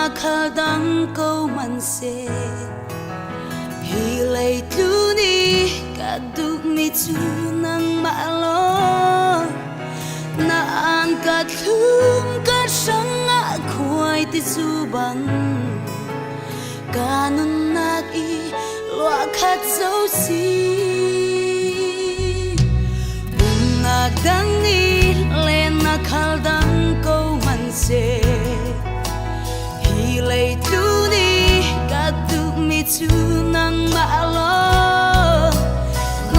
Lennak khal dang ko man seh. Hi lei tlun i ka duhmi cu nangmah lawng. Na an ka thlum ka hrangah khuai ti cu bang. Ka nunnak i luahkhat zo si. Umnak dang i lennak khal dang ko hmanhseh. Hi lei tlun i ka duhmi cu nangmah lawng.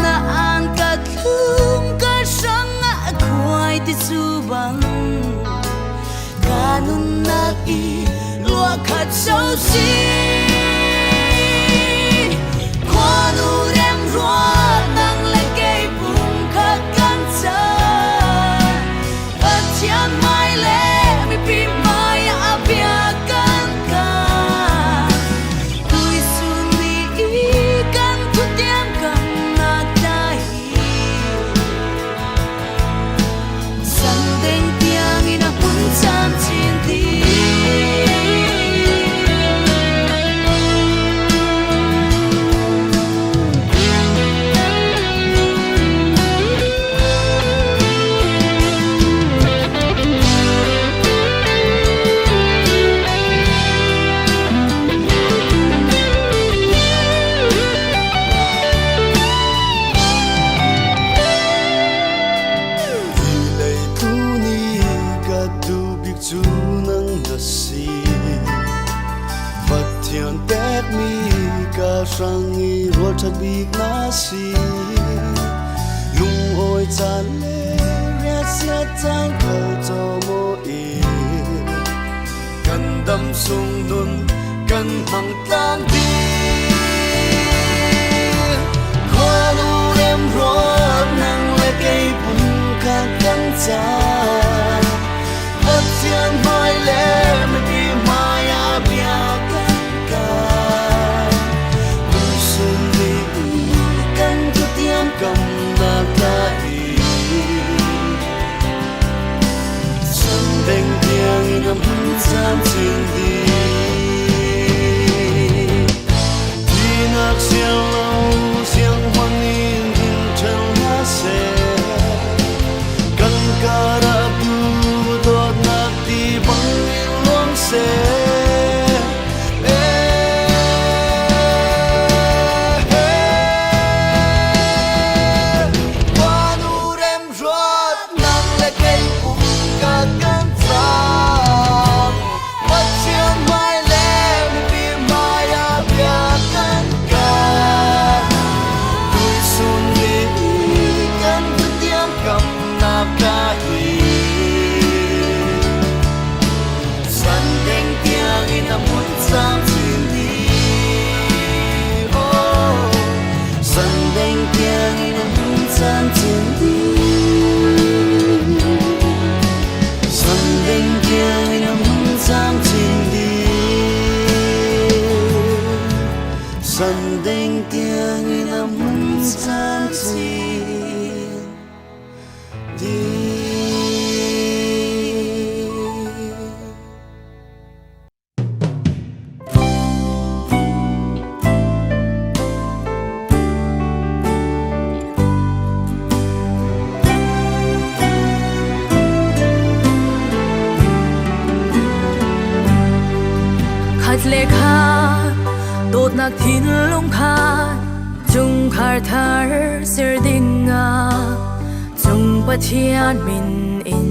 Na an ka thlum ka hrangah khuai ti cu bang. Ka nunnak i luahkhat zo si. Khuanu remruat nang le kei pumkhat kan cang. Pathian hmai le mipi hmai ah bia kan kaan. Tuisun ni i kan thutiam kamnak hna hi. Sandeng tiangin a hun camcin ti. Lei tuni ka duh bik cu nang na si. Pathian pekmi ka hrang i rual ṭhat bik na si. Lungawi caan le riasiat caan kho cho maw i kan dam sung nun kan hmang tlang dih. Khualu remruat nang le kei pum kha kan caan. Pathian hmai le mipi hmai ah bia kan kaan. Tuisun ni kan thutiam kamnak hla hi. Sandeng tiang in a hmun camcin dih. Tinak siang lo siang huan in hin ṭhen hna seh. Kan karah tu dawtnak ti bang in luang seh. Khuanu remruat nang le kei um ka kan cang. Pathian hmai le mipi hmai ah bia kan kaan. Tuisun ni kan thutiam kamnak ka hi. Sandeng tiang in a mun camcin dih. Oh, sandeng tiang in a mun camcin dih. Sandeng tiang in a mun camcin dih. Sandeng tiang in a mun camcin dih. Khat le khat dawtnak thinlung kha chungkhar thar ser ding ah cung Pathian min in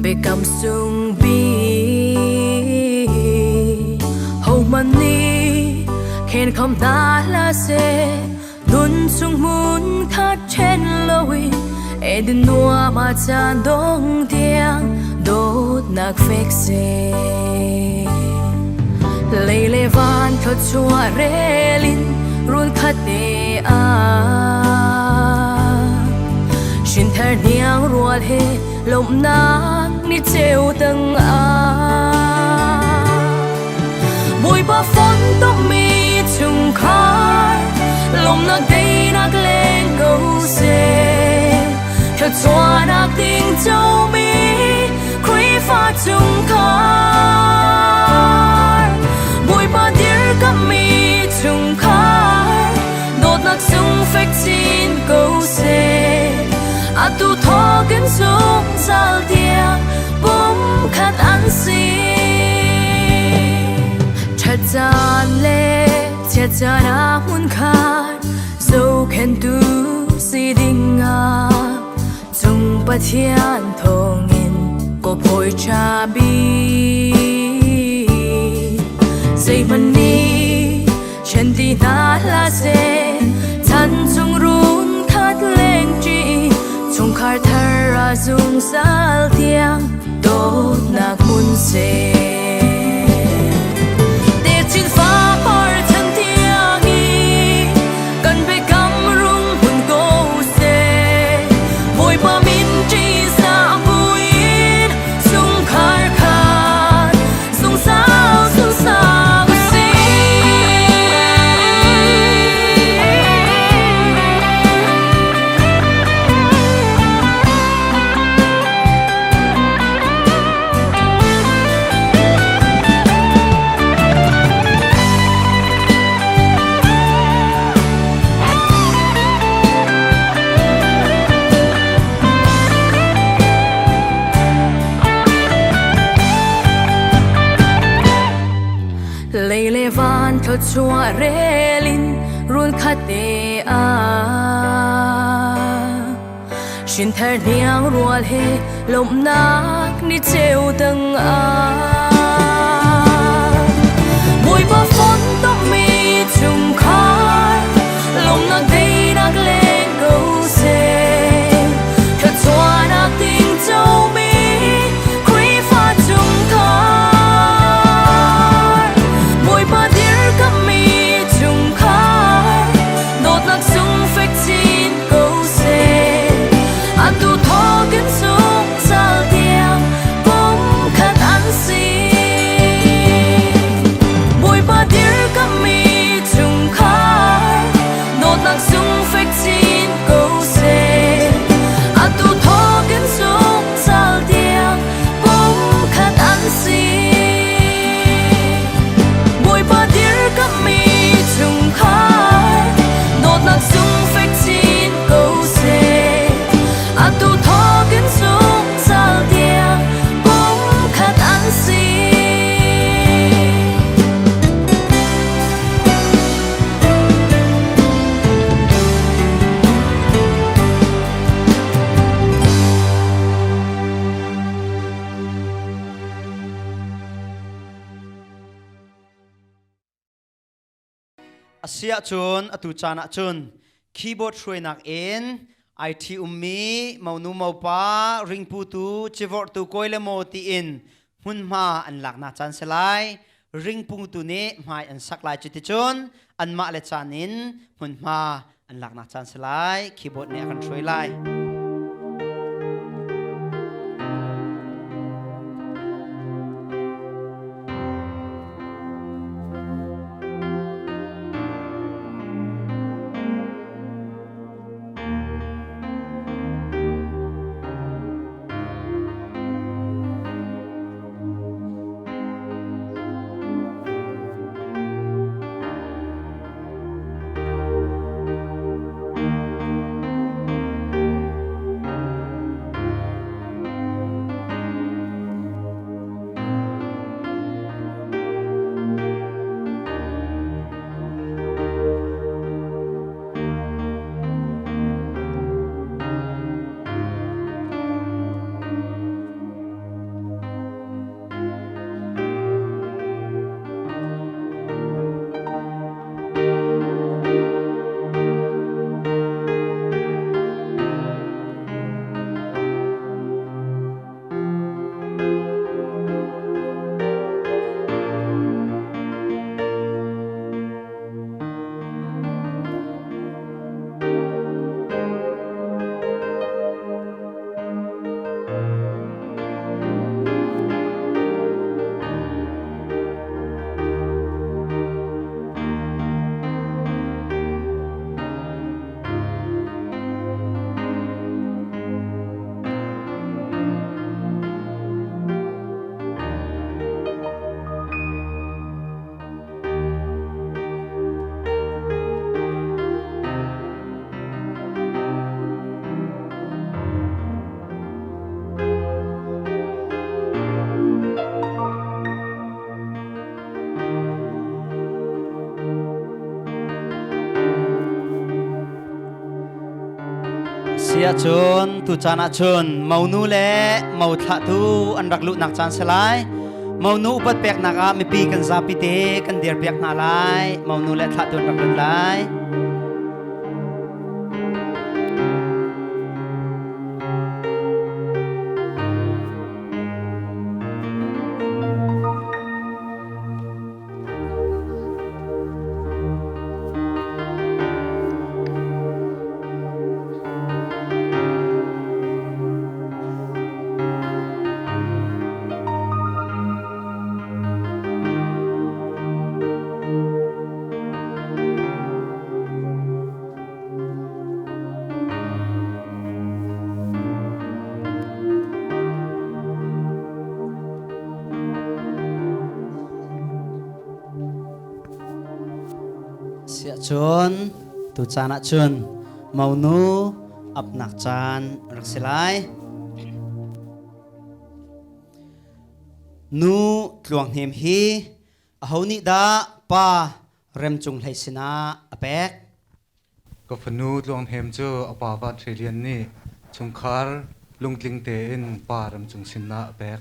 biakam sung bik. Hohmanh nih khenkham hna hlah seh, nun chung hmun khat ṭhen loin Eden nuam ah caan dong tiang dawtnak fek seh. Lei le van thluachuah rel in run khat te ah hrinthar hniang rual he lawmhnak ni ceu tang ah Bawipa fontommi chungkhar lawmhnak teinak leng ko seh thluachuahnak ding comi Khrihfa chungkhar. Zungzal tiang pumkhat an si. Ṭhat caan le chiat caan ah hmunkhat zohkhenhtu si ding ah cung Pathian thawngin kawphawi ṭha bik. Zeihmanh nih ṭhen ti hna hlah seh, chan chung run khat lengṭi, chungkhar thar ah zungzal tiang dawtnak hmun seh. Techin fapar chan tiang i kan biakam rung hmun ko seh. Bawipa min ṭihzah buin chungkhar khat zungzal zungzal usih. Lei le van thluachuah relin run khat te ah Hrinthar hniang rual he lawmhnak ni ceu dang ah Bawipa fontommi chungkhar lawmhnak daihnak leng ko seh. Thluachuahnak ting comi Khrihfa chungkhar Bawipa dirkammi chungkhar dawtnak sung fek chin ko seh. Atu thawkin zungzal tiang pumkhat an si. Bawipa dirkammi chungkhar dawtnak sung fek chin ko seh. Atu thawkin zungzal tiang pumkhat an si. Bawipa dirkammi chungkhar dawtnak sung fek chin ko seh. Atu thawkin zungzal tiang pumkhat an si. Asiah cun atu caan ah cun keyboard hruainak in ai ṭhi ummi monu mopa ringputu civorhtu kawi le maw tiin hmunhma an laknak caan si lai. Ringpungtu nih hmai an sak lai cuticun anmah le caan in hmunhma an laknak caan si lai. Keyboard nih a kan hruai lai. Siahcun tucaan ahcun monu le mo thlahtu an rak luhnak caan si lai. Monu upat peknak ah mipi kan zapi te kan dir piak hna lai. Monu le thlahtu an rak lut lai. Siahcun tucaan ahcun monu apnak caan rak si lai. Nu Tluang Hnem hi aho nih dah pa Remcung Hlei sinah a pek? Ka fanu Tluang Hnem cu a pa Van Hre Lian nih chungkhar lungtling tein pa Remcung sinah a pek.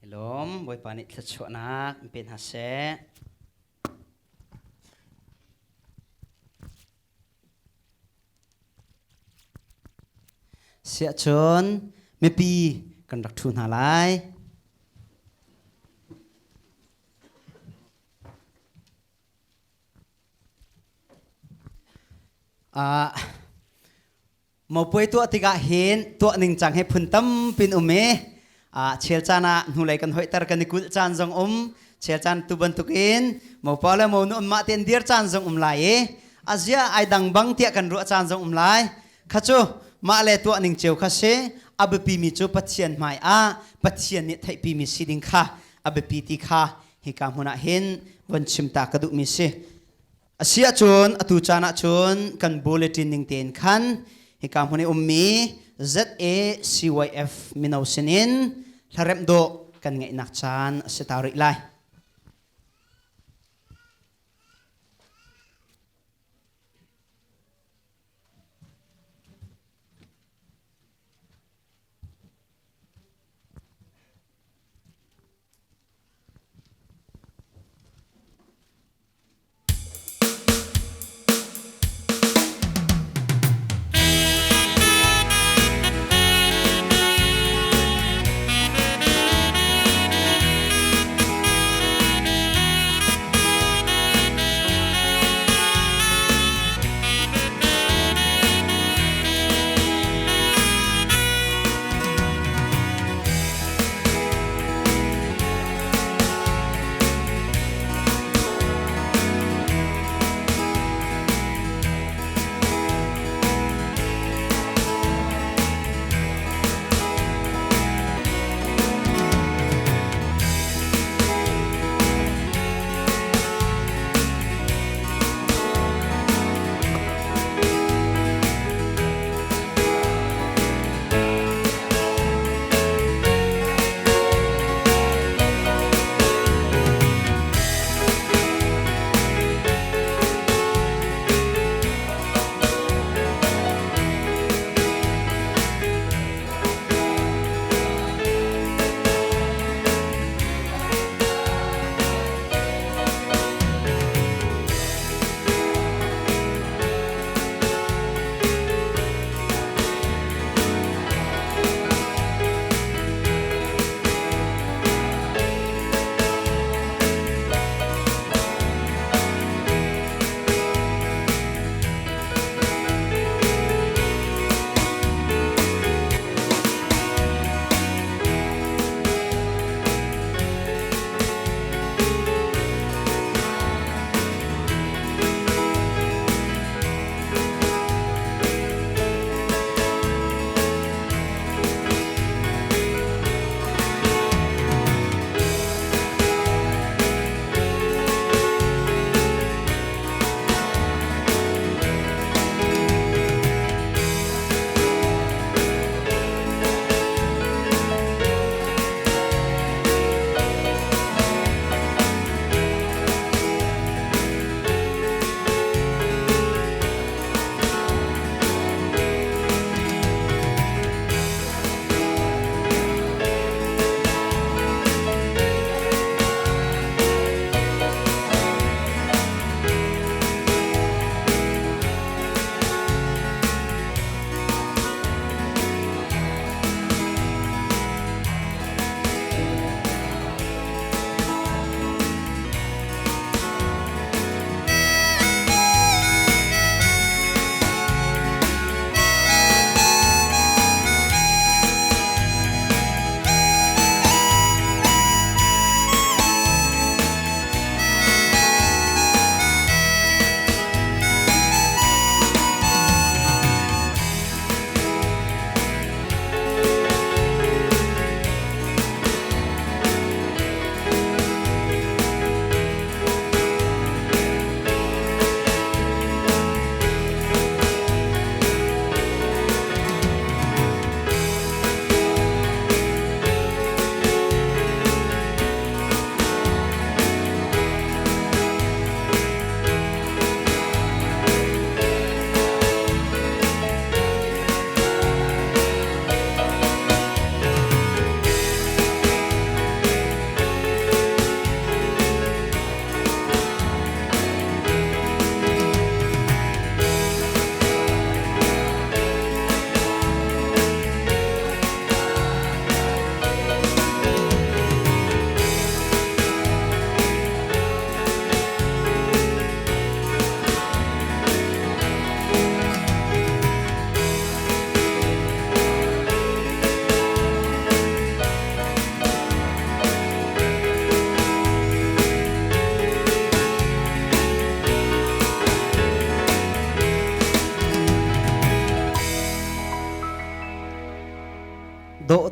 Lawm Bawipa nih thluachuahnak in pe hna seh. Siahcun mipi kan rak ṭhu hna lai. Ah, Mopuai tuah tikah hin tuah ningcang he phun tampin um i chel caan ah hnulei kan hoihter kan i kulh caan zong um chel caan tu bantukin mopa le monu anmah tein dir caan zong um lai i azia ai dang bang tiah kan ruah caan zong um lai kha cu mah le tuah ning cio kha si a biapi mi cu Pathian hmai ah Pathian nih theihpi mi si ding kha a biapi ti kha hika hmun ah hin von chim ta ka duh mi si. A si ahcun atu caan ahcun kan bulletin ning tein khan hika hmun i ummi ZACYF mino sinin hlaremh dawh kan ngeihnak caan a si ta rih lai.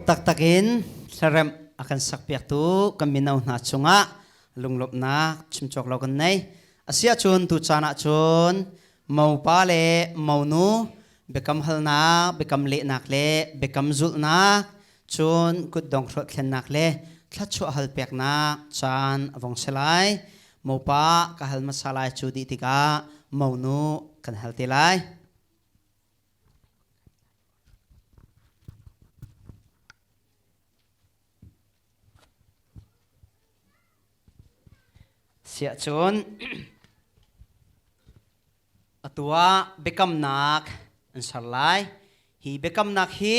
Taktak in hlaremh a kan sakpiaktu kan mino hna cungah lunglawmhnak chim cawk lo kan nei. Asiahcun tu caan ahcun mopa le monu biakam halnak, biakam lehnak le biakam zulhnak, cun kutdong hrawt thlennak le thluachuah hal peknak caan a vong si lai. Mopa ka hal hmasa lai cu dih tikah monu kan hal te lai. Siahcun atu ah biakamnak an ser lai. Hi biakamnak hi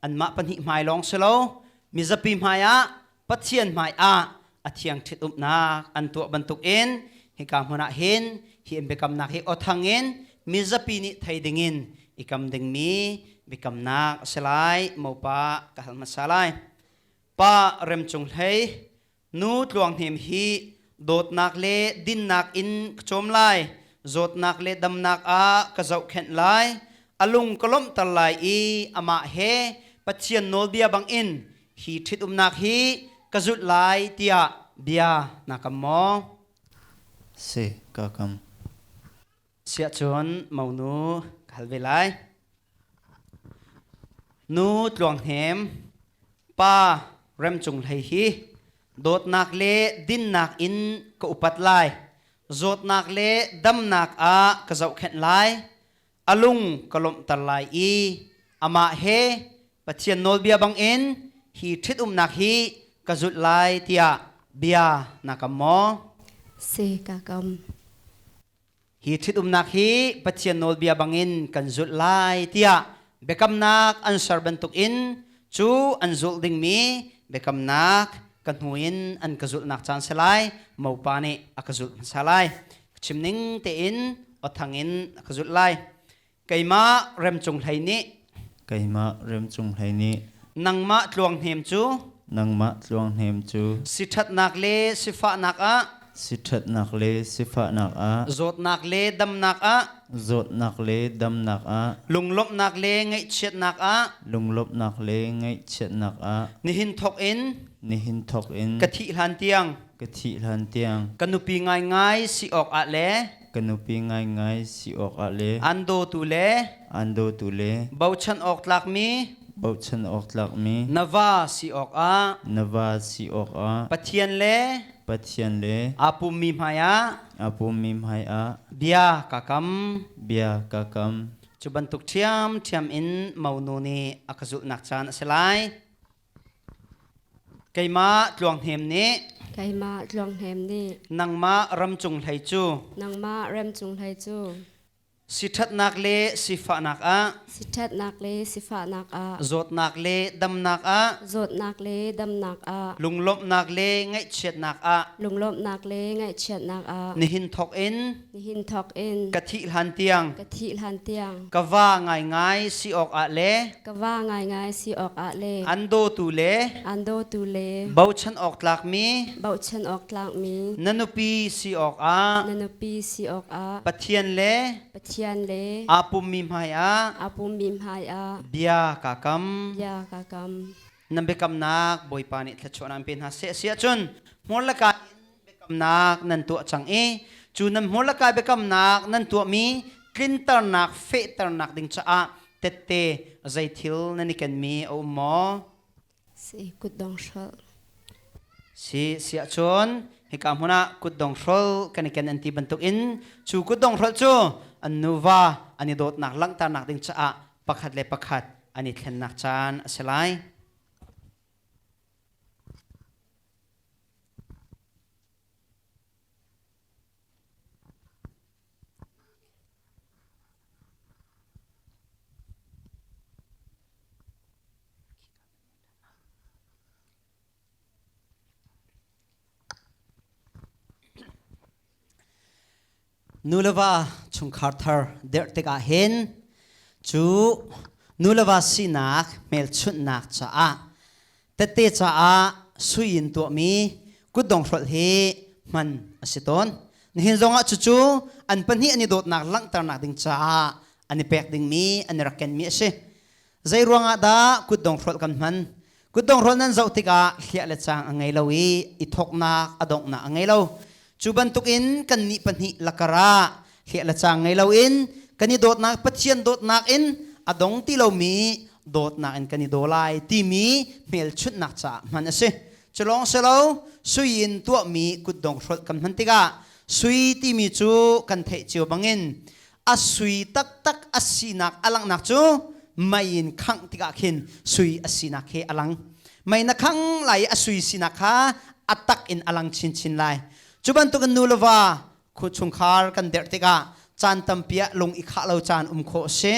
anmah pahnih hmai lawng si lo, mizapi hmai ah Pathian hmai ah a thiang ṭhitumnak an tuah bantukin hika hmun ah hin hi an biakamnak hi awthang in mizapi nih thei dingin i kam dingmi biakamnak a si lai. Mopa ka hal hmasa lai. Pa Remcung Hlei, nu Tluang Hnem hi dawtnak le dinnak in ka cawm lai, zawtnak le damnak ah ka zohkhenh lai, a lung ka lawmhter lai i amah he Pathian nawlbia bangin hi ṭhitumnak hi ka zulh lai tiah bia naa kam maw? Si, ka kam. Siahcun monu ka hal ve lai. Nu Tluang Hnem, pa Remcung Hlei hi dawtnak le dinnak in ka upat lai. Zawtnak le damnak ah ka zohkhenh lai. A lung ka lawmhter lai i amah he Pathian nawlbia bangin hi ṭhitumnak hi ka zulh lai tiah bia na kam maw? Si ka kam. Hi ṭhitumnak hi Pathian nawlbia bangin kan zulh lai tiah biakamnak an ser bantukin cu an zulh dingmi biakamnak ka hnu in an ka zulhnak caan si lai. Mopa nih a ka zulh hmasa lai. Chim ning tein awthang in a ka zulh lai. Keimah Remcung Hlei nih Keimah Remcung Hlei nih nangmah Tluang Hnem cu nangmah Tluang Hnem cu siṭhatnak le sifahnak ah siṭhatnak le sifahnak ah zawtnak le damnak ah zawtnak le damnak ah lunglawmhnak le ngaihchiatnak ah lunglawmhnak le ngaihchiatnak ah nihin thawk in nihin thawk in ka thih hlan tiang ka thih hlan tiang ka nupi ngaingai si awk ah le ka nupi ngaingai si awkah le an dawtu le an dawtu le bochan awk tlakmi bochan awk tlakmi na va si awkah na va si awkah Pathian le Pathian le aa pummi hmaiah aa pummi hmaiah bia ka kam. Bia ka kam. Cu bantuk ṭhiamṭhiam in monu nih a ka zulhnak caan a si lai. Keimah Tluang Hnem nih Keimah Tluang Hnem nih nangmah Ramcung Hlei cu nangmah Remcung Hlei cu siṭhatnak le sifahnak ah siṭhatnak le sifahnak ah zawtnak le damnak ah zawtnak le damnak ah lunglawmhnak le ngaihchiatnak ah lunglawmhnak le ngaihchiatnak ah nihin thawk in nihin thawk in ka thih hlan tiang ka thih hlan tiang ka va ngaingai si awkah le ka va ngaingai si awkah le an dawtu le an dawtu le bochan awk tlakmi bochan awk tlakmi na nupi si awkah na nupi si awkah Pathian le Pathian le aa pummi hmaiah aa pummi hmaiah bia kaa kam. Bia kaa kam. Nan biakamnak Bawipa nih thluachuah an pe hna seh. Asi ahcun hmur le kaa in biakamnak nan tuah cang i cu nan hmur le kaa biakamnak nan tuahmi tlinternak fehternak ding caah tette zei thil nan i kenmi a um maw? Si kutdong hrolh. Si siahcun hika hmun ah kutdong hrolh kan i ken an ti bantukin cu kutdong hrolh cu an nuva an i dawtnak langhternak ding caah pakhat le pakhat an i thlennak caan a si lai. Nu le va chungkhar thar derh tikah hin cu nu le va sinak hmelchunhnak caah tette caah sui in tuahmi kutdong hrolh hi hman a si tawn. Nihin zongah cucu an pahnih an i dawtnak langhternak ding caah an i pek dingmi an i rak kenmi a si. Zei ruangah dah kutdong hrolh kan hman? Kutdong hrolh nan zoh tikah hliah le caang a ngei lo i i thawknak a donghnak a ngei lo. Cu bantukin kannih pahnih lakar ah hliah le caang ngei loin kan i dawtnak Pathian dawtnak in a dong ti lomi dawtnak in kan i daw lai timi hmelchunhnak caah hman a si. Cu lawng si lo, sui in tuahmi kutdong hrolh kan hman tikah sui timi cu kan theih cio bangin a sui taktak a sinak a langhnak cu mei in khangh tikah khin sui a sinak he a lang. Mei na khang lai i a sui sinak kha a tak in a lang chinchin lai. Cu bantukin nu le va chungkhar kan derh tikah caan tampi ah lung i khah lo caan um khawh a si.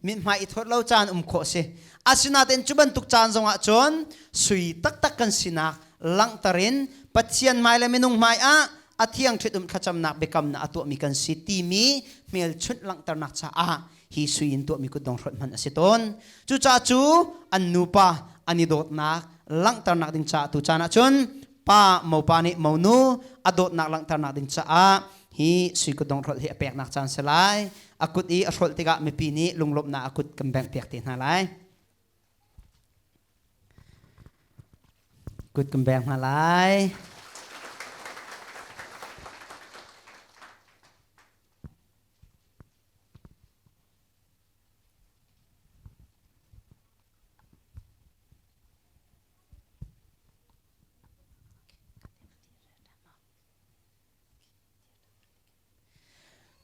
Mithmai i thawt lo caan um khawh a si. Asinain cu bantuk caan zongah cun sui taktak kan sinak langhter in Pathian hmai le minung hmai ah a thiang ṭhitum thlacamnak biakamnak a tuahmi kan si timi hmelchunh langhternak caah hi sui in tuahmi kutdong hrolh hman a si tawn. Cucaah cu an nupa an i dawtnak langhternak ding caah tu caan ah cun pa mopa nih monu a dawtnak langhternak ding caah hi sui kutdong hrolh hi a peknak caan si lai. A kut i a hrolh tikah mipi nih lunglawmhnak a kut kan bengh piak te hna lai. Kut kan beng hna lai.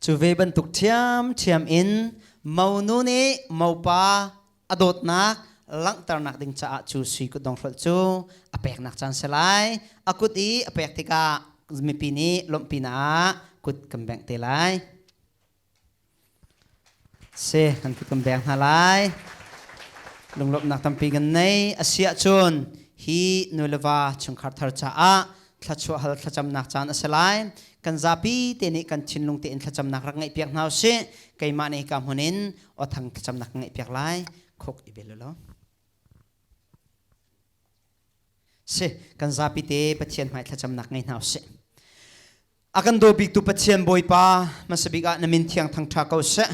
Cu ve bantuk ṭhiamṭhiam in monu nih mopa a dawtnak langhternak ding caah cu sui kutdong hrolh cu a peknak caan si lai. A kut i a pek tikah mipi nih lawmhpinak kut kan bengh te lai. Si, kan kut kan beng hna lai. Lunglawmhnak tampi kan nei. A si ahcun hi nu le va chungkhar thar caah thlachuah hal thlacamnak caan a si lai. Kan zapi te nih kan thinlung tein thlacamnak rak ngaihpiak hna usih. Keimah nih hika hmun in awthang thlacamnak ka ngaihpiak lai. Khuk i bel ulaw. Si, kan zapi te Pathian hmai thlacamnak ngei hna usih. A kan daw biktu Pathian Bawipa, hmasa bik ah na min thiang thangṭha ko seh.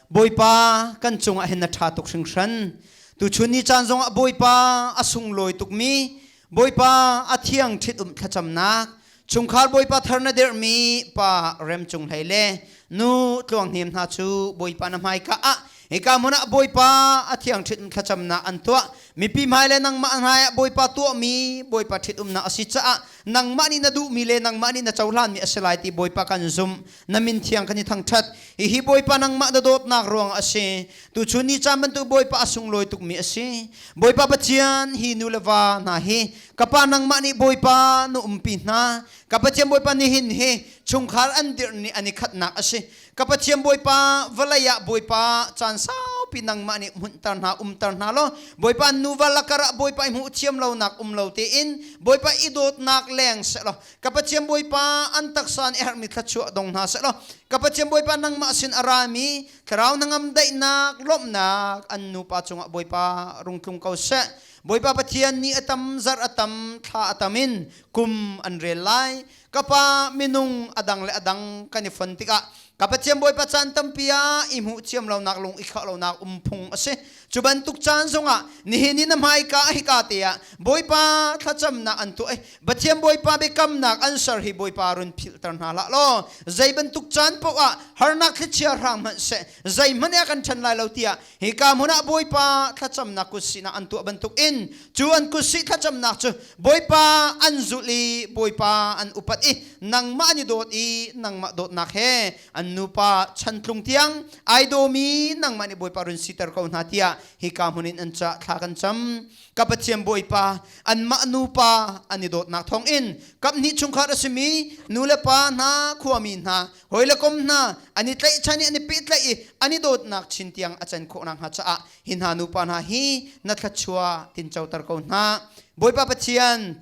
Bawipa, kan cungah hin na ṭha tuk hringhran. Tuchun ni caan zongah Bawipa a sunglawi tukmi, Bawipa a thiang ṭhit-um thlacamnak, chungkhar Bawipa thar na dirhmi pa Rem Cung Hlei le nu Tluang Hnem hna cu Bawipa na hmaika ah hika hmun ah Bawipa a thiang ṭhit-um thlacamnak an tuah. Mipi hmai le nangmah hmai ah Bawipa tuahmi Bawipa ṭhit-umnak a si caah nangmah nih na duhmi le nangmah nih na cohlanmi a si lai ti Bawipa kan zumh. Na min thiang kan i thangṭhat. Hihi Bawipa nangmah na dawtnak ruang a si. Tuchun ni caan bantuk Bawipa a sunglawi tukmi a si. Bawipa Pathian, hi nu le va hna hi ka pa nangmah nih Bawipa na umpi hna. Ka Pathian Bawipa nihin hi chungkhar an dirh ni an i khatnak a si. Ka Pathian Bawipa, vawlei ah Bawipa caan saupi nangmah nih hmunhter hna, umter hna law Bawipa nuva lakar ah Bawipa i hmuh thiam lonak um lo tein Bawipa i dawtnak leng sehlaw ka Pathian Bawipa an taksa nih a herhmi thluachuah dong hna sehlaw ka Pathian Bawipa nangmah sin a rami thlarau hnangam daihnak lawmhnak an nupa cungah Bawipa rung tlung ko seh. Bawipa Pathian ni a tam, zarh a tam, thla a tam in kum an rel lai. Ka pa minung a dang le a dang kan i fon tikah ka Pathian Bawipa caan tampi ah i hmuh thiam lonak lung i khah lonak um phung a si. Cu bantuk caan zongah nihin i na hmaika hika te ah Bawipa thlacamnak an tuah i Pathian Bawipa biakamnak an ser hi Bawipa run philhter hna hlah law zei bantuk caan paoh ah harnak thlichia hrang hmanh seh zeihmanh ah kan ṭhen lai lo tiah hika hmun ah Bawipa thlacamnak kutsihnak an tuah bantuk in cu an kutsih thlacamnak cu Bawipa an zulh i Bawipa an upat i nangmah an i dawt i nangmah dawtnak he an nupa chantlung tiang ai dawmi nangmah nih Bawipa run siter ko hna tiah hika hmun in an cah thla kan cam. Ka Pathian Bawipa anmah nupa an i dawtnak thawngin kaphnih chungkhar a simi nu le pa hna khuami hna hawi le kom hna an i tlaihchan i an i pehtlaih i an i dawtnak chin tiang a can khawh nakhnga caah hi hna nupa hna hi na thluachuah tincoter ko hna. Bawipa Pathian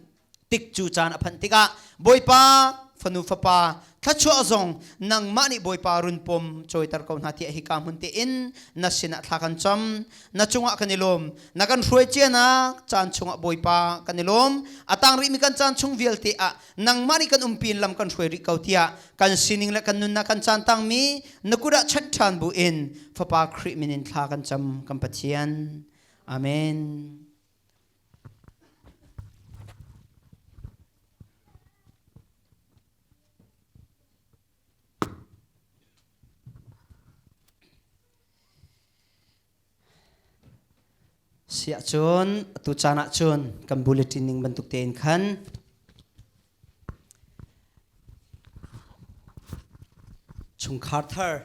tik cu caan a phanh tikah Bawipa fanu fapa thluachuah zong nangmah nih Bawipa run pom cawiter ko hna tiah hika hmun tein na sinah thla kan cam. Na cungah kan i lawm. Na kan hruai cianak caan chungah Bawipa kan i lawm. A tang rihmi kan caan chung vialte ah nangmah nih kan umpi in lam kan hruai rih ko tiah kan sining le kan nunnak kan caan tangmi na kut ah chanh ṭhan bu in Fapa Khrih min in thla kan cam kan Pathian. Amen. Siah cun atu caan ah cun kan bulletin ning bantuk tein khan chungkhar thar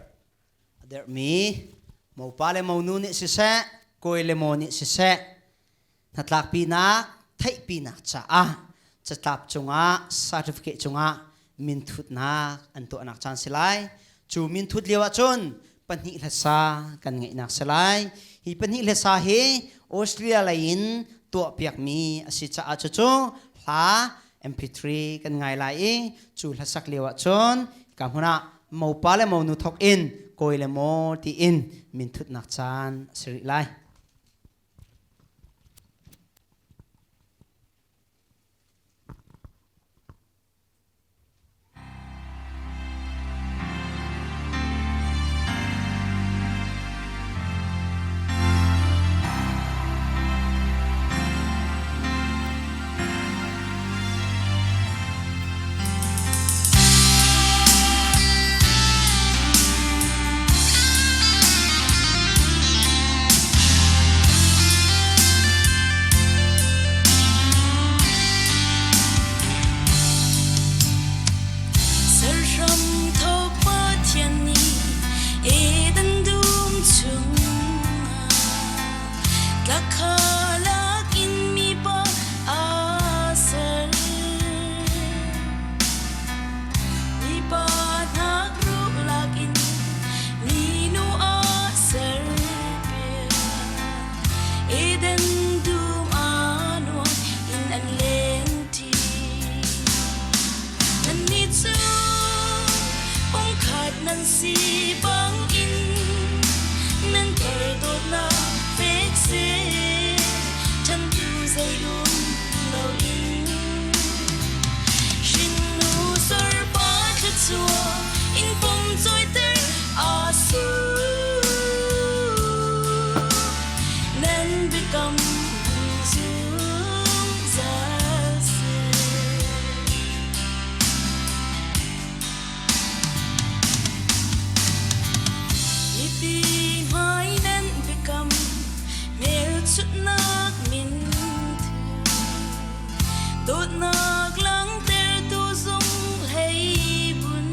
a derhmi mopa le monu nih siseh kawi le maw nih siseh hnatlakpinak theihpinak caah catlap cungah certificate cungah minthutnak an tuahnak caan si lai. Cu minthut lio ahcun pahnih hlasa kan ngeihnak si lai. Hi pahnih hlasa hi Australia lei in tuahpiakmi a si caah cucu hla MP3 kan ngai lai i cu hlasak lio ahcun ka hmun ah mopa le monu thok in kawi le maw tiin minthutnak caan a si rih lai. Serhram thawk Pathian nih Eden dum chungah tlakhalak in mipa aa ser. Mipa hnak ruhlak in minu aa serpiak. Eden dum aa nuam in an lengṭi. Nannih cu pumkhat nan si bangin nan dawtnak fek seh, ṭhantu zei um loin. Hrinnu sorpa thluachuah in pum cawiter aa sur. Nan biakam zungzal seh. Mipi hmai nan biakam hmelchunhnak min thu. Dawtnak langhtertu zung hlei bun.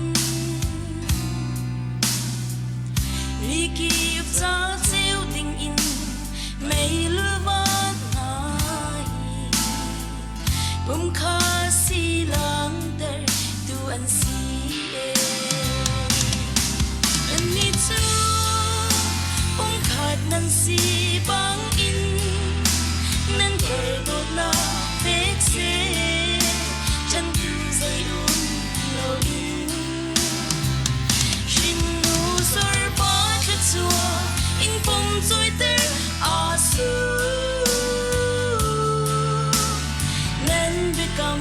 Mikip ca ceu ding in meilul van hna hi pumkha si langhter tu an si e. Nannih cu pumkhat nan si bangin nan dawtnak pek seh, ṭantu zei um loin. Hrinnu sorpa thluachuah in pum cawiter aa sur. Nan biakam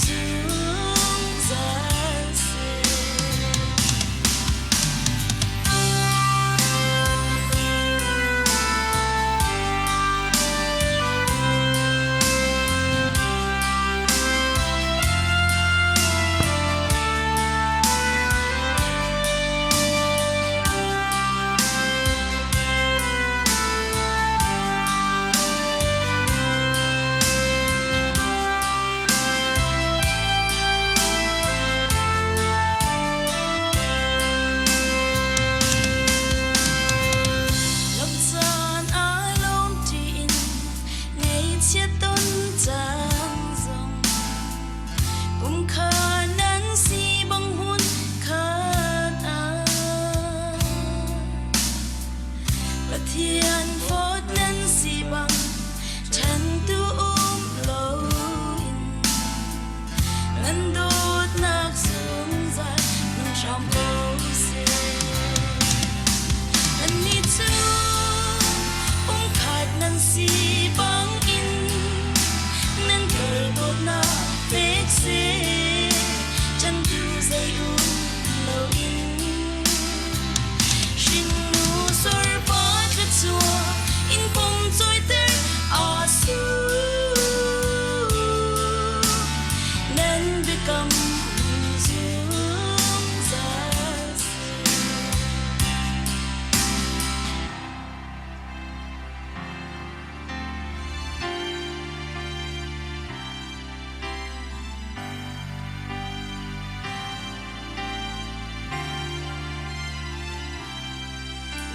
zungzal seh.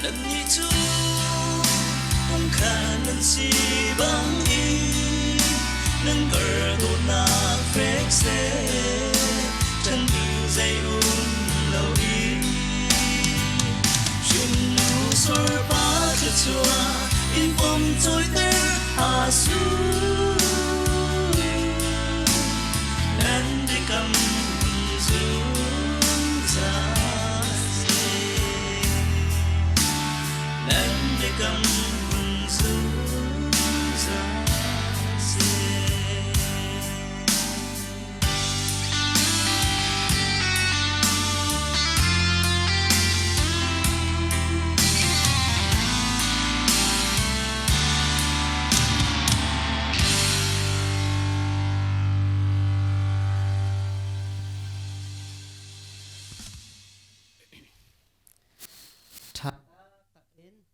Nannih cu pumkhat nan si bangin nan kar dawtnak fek seh, ṭantu zei um loin. Hrinnu sorpa thluachuah in pom cawiter a su. Nan biakam zungzal seh. Nan biakam zungzal seh.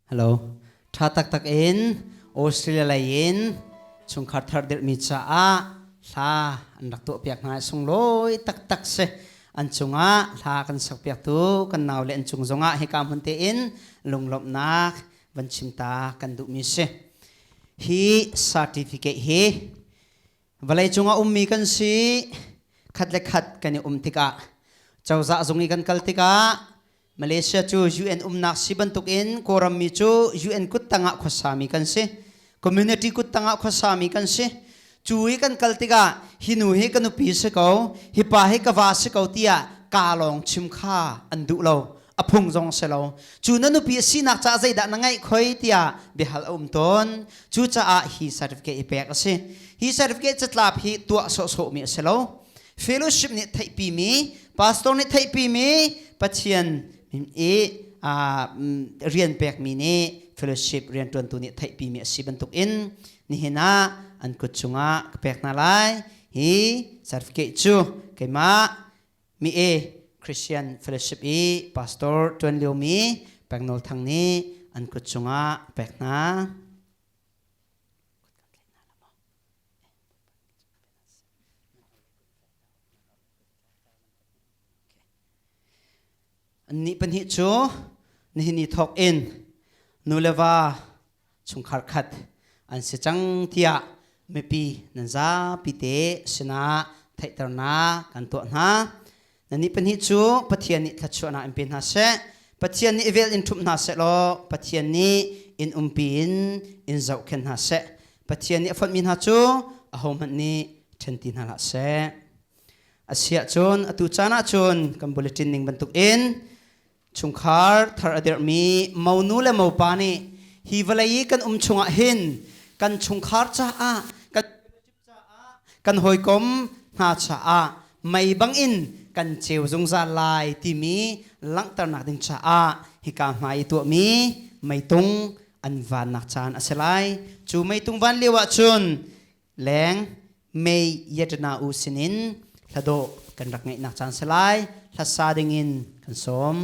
Hello. Tha taktak in Australia lei in chungkhar thar dirhmi caah hla an rak tuahpiak hna i sunglawi taktak si. An cungah hla kan sakpiaktu kan nau le an cung zongah hika hmun tein lunglawmhnak van chim ta kan duhmi si. Hi certificate hi vawlei cungah ummi kan si khat le khat kan i um tikah cozah zung i kan kal tikah Malaysia cu UN umnak si bantukin Kawlram mi cu UN kut tangah khuasami kan si. Community kut tangah khuasami kan si. Cu i kan kal tikah hi nu hi ka nupi si ko, hi pa hi ka va si ko tiah kaa lawng chim kha an duh lo. A phung zong si lo. Cu na nupi a sinak caah zeidah na ngeih khoi tiah biahal a um tawn. Cucaah hi certificate hi pek a si. Hi certificate catlap hi tuah sawhsawhmi a si lo. Fellowship nih theihpimi, pastor nih theihpimi, Pathian i rian pekmi nih fellowship rianṭuantu nih theihpimi a si bantukin nihin ah an kut cungah ka pek hna lai. Hi certificate cu keimah mi e Christian Fellowship i pastor ṭuan liomi Peng Nawl Thang nih an kut cungah pek hna. Annih pahnih cu nihin ni thawk in nu le va chungkhar khat an si cang tiah mipi nan zapi te sinah theihternak kan tuah hna. Nannih pahnih cu Pathian nih thluachuahnak in pe hna seh. Pathian nih i vel in ṭhumh hna seh law Pathian nih in umpi in in zohkhenh hna seh. Pathian nih a fonhmi hna cu ahohmanh nih ṭhen ti hna hlah seh. Asiahcun atu caan ahcun kan bulletin ning bantukin chungkhar thar a dirhmi monu le mopa nih hi vawlei i kan um chungah hin kan chungkhar caah kan kan hawikom hna caah mei bangin kan ceu zungzal lai timi langhternak ding caah hika hmai i tuahmi meitung an vannak caan a si lai. Cu meitung van lio ahcun leng mei yetana u sinin hladawh kan rak ngeihnak caan si lai. Hlasa dingin kan sawm.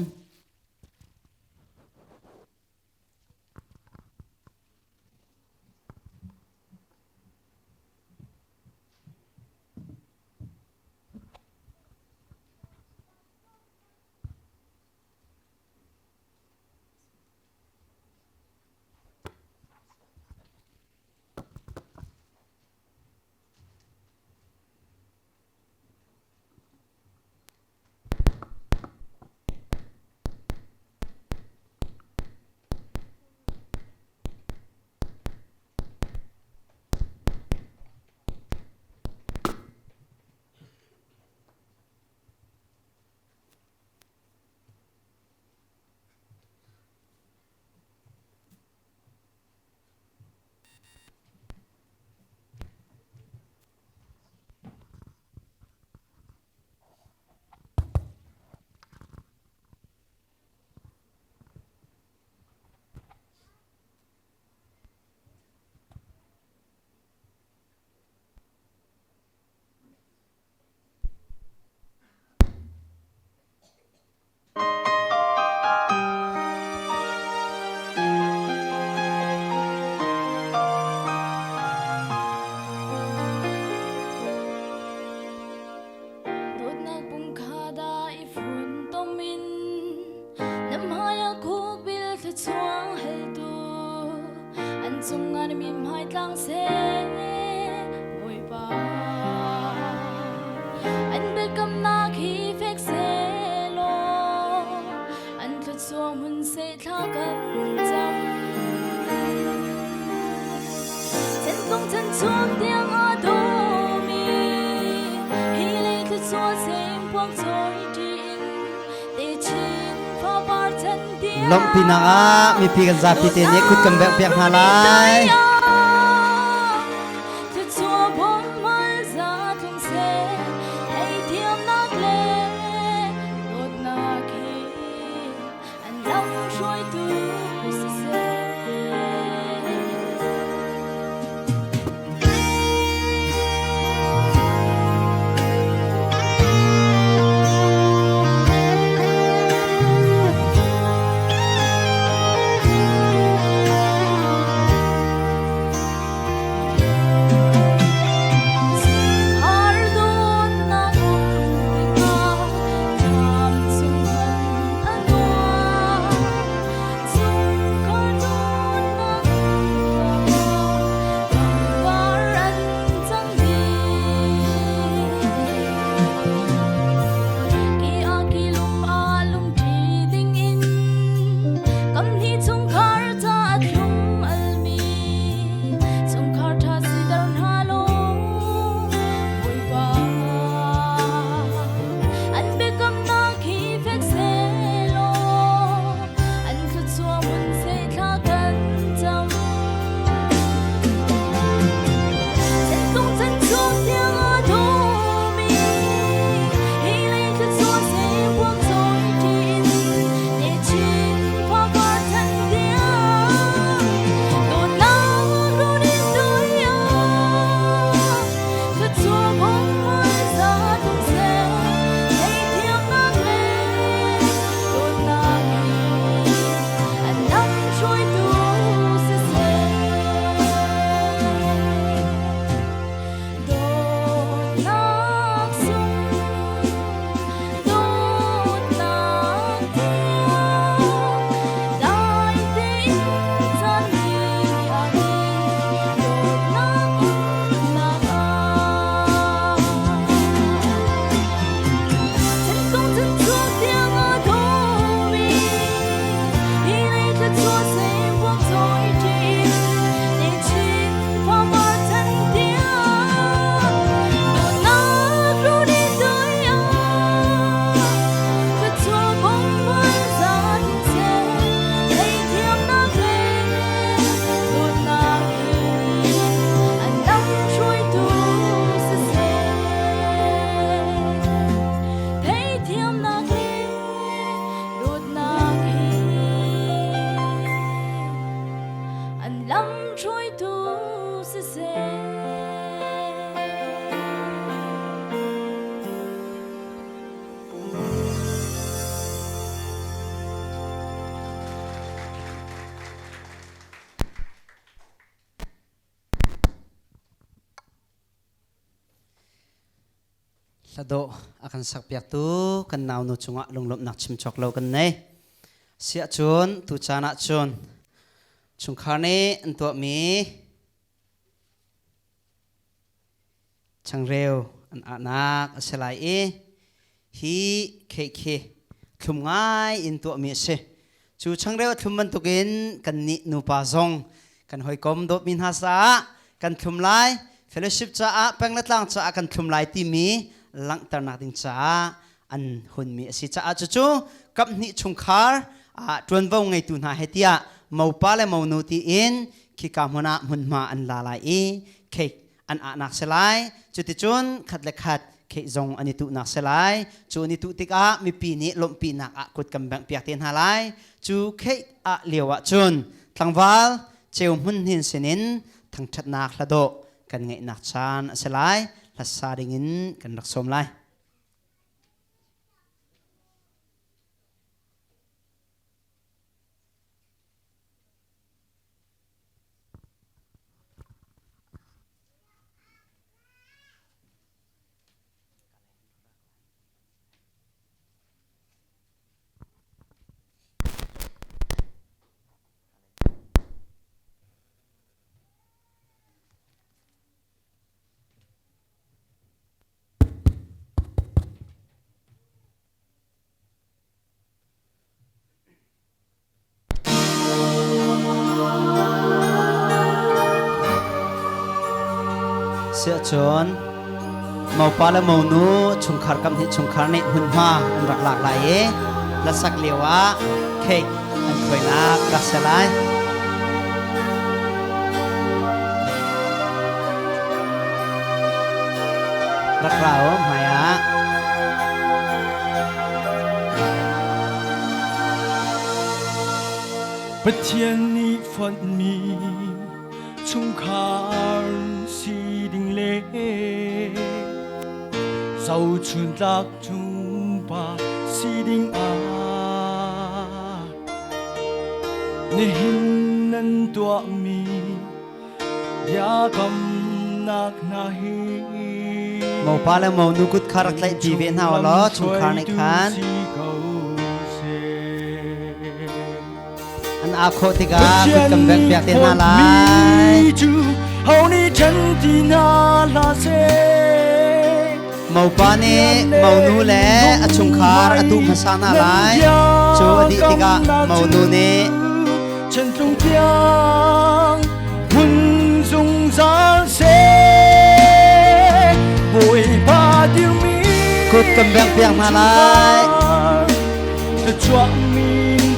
chung tiang a dawmi hi lei thluachuah sengpuang cawi ṭi in techin fapar chan tiang Lawmhpinak ah mipi kan zapi te nih kut kan bengh piak hna lai. Thluachuah bawmhmal za tlung seh, theithiamnak le dawtnak he an lam hruaitu siseh. Chungkhar ṭha siter hna law Bawipa an biakamnak hi fek sehlaw an thluachuah hmun seh thla kan cam. Chantung chan chung tiang a dawmi hi lei thluachuah seh buak cawi ṭin techin fapar chan tiang dawtnak run in doi thluachuah bawmhmal za tlung seh theithiamnak le dawtnak he an lam hruaitu siseh. Dawtnak sung, dawtnak thiang, dai tein caan ni a ngei, dawtnak umnak ah. Chantung chan chung tiang a dawmi, hi lei thluachuah sengbuak cawi ṭin, techin fapar chan tiang, dawtnak run in doi ah, thluachuah bawmhmal za tlung seh, theithiamnak le dawtnak he an lam hruaitu siseh. Theithiamnak le dawtnak he an lam hruaitu siseh. Hladawh a kan sakpiaktu kan naunu cungah lunglawmhnak chim cawk lo kan nei. Siah cun tu caan ah cun chungkhar nih an tuahmi changreu an ahnak a si lai i hi cake hi thlum ngai in tuahmi a si. Cu changreu a thlum bantukin kannih nupa zong kan hawikom dawtmi hna caah kan thlum lai, fellowship caah peng le tlang caah kan thlum lai timi langhternak ding caah an hunmi a si caah cucu kaphnih chungkhar ah ṭuanvo ngeitu hna he tiah mopa le monu tiin khika hmun ah hmunhma an la lai i cake an ahnak si lai. Cuticun khat le khat cake zong an i tuhnak si lai. Cu an i tuh tikah mipi nih lawmhpinak ah kut kan bengh piak te hna lai. Cu cake ah lio ah cun tlangval ceu hmun hnin sinin thangṭhatnak hladawh kan ngeihnak caan a si lai. Hlasa dingin kan rak sawm lai. Siahcun mopa le monu chungkhar kam hnih chungkhar nih hmunhma an rak lak lai i hlasak lio ah cake an khuainak rak si lai. Rak ra u hmai ah. Pathian nih fonhmi chungkhar si ding le zohchun tlak nupa si ding ah nihin nan tuahmi biakamnak hna hi Mopa le monu kut kha rak tlaih pi ve hna u law chungkhar nih khan an aa khawh tikah kut kan bengh piak te hna lai. Mopa nih monu le a chungkhar a tuh hmasa hna lai. Cu a dih tikah monu nih Chantlung tiang hun zungzal seh Bawipa dirmi kut kan bengh piak hna lai. Thluachuahmi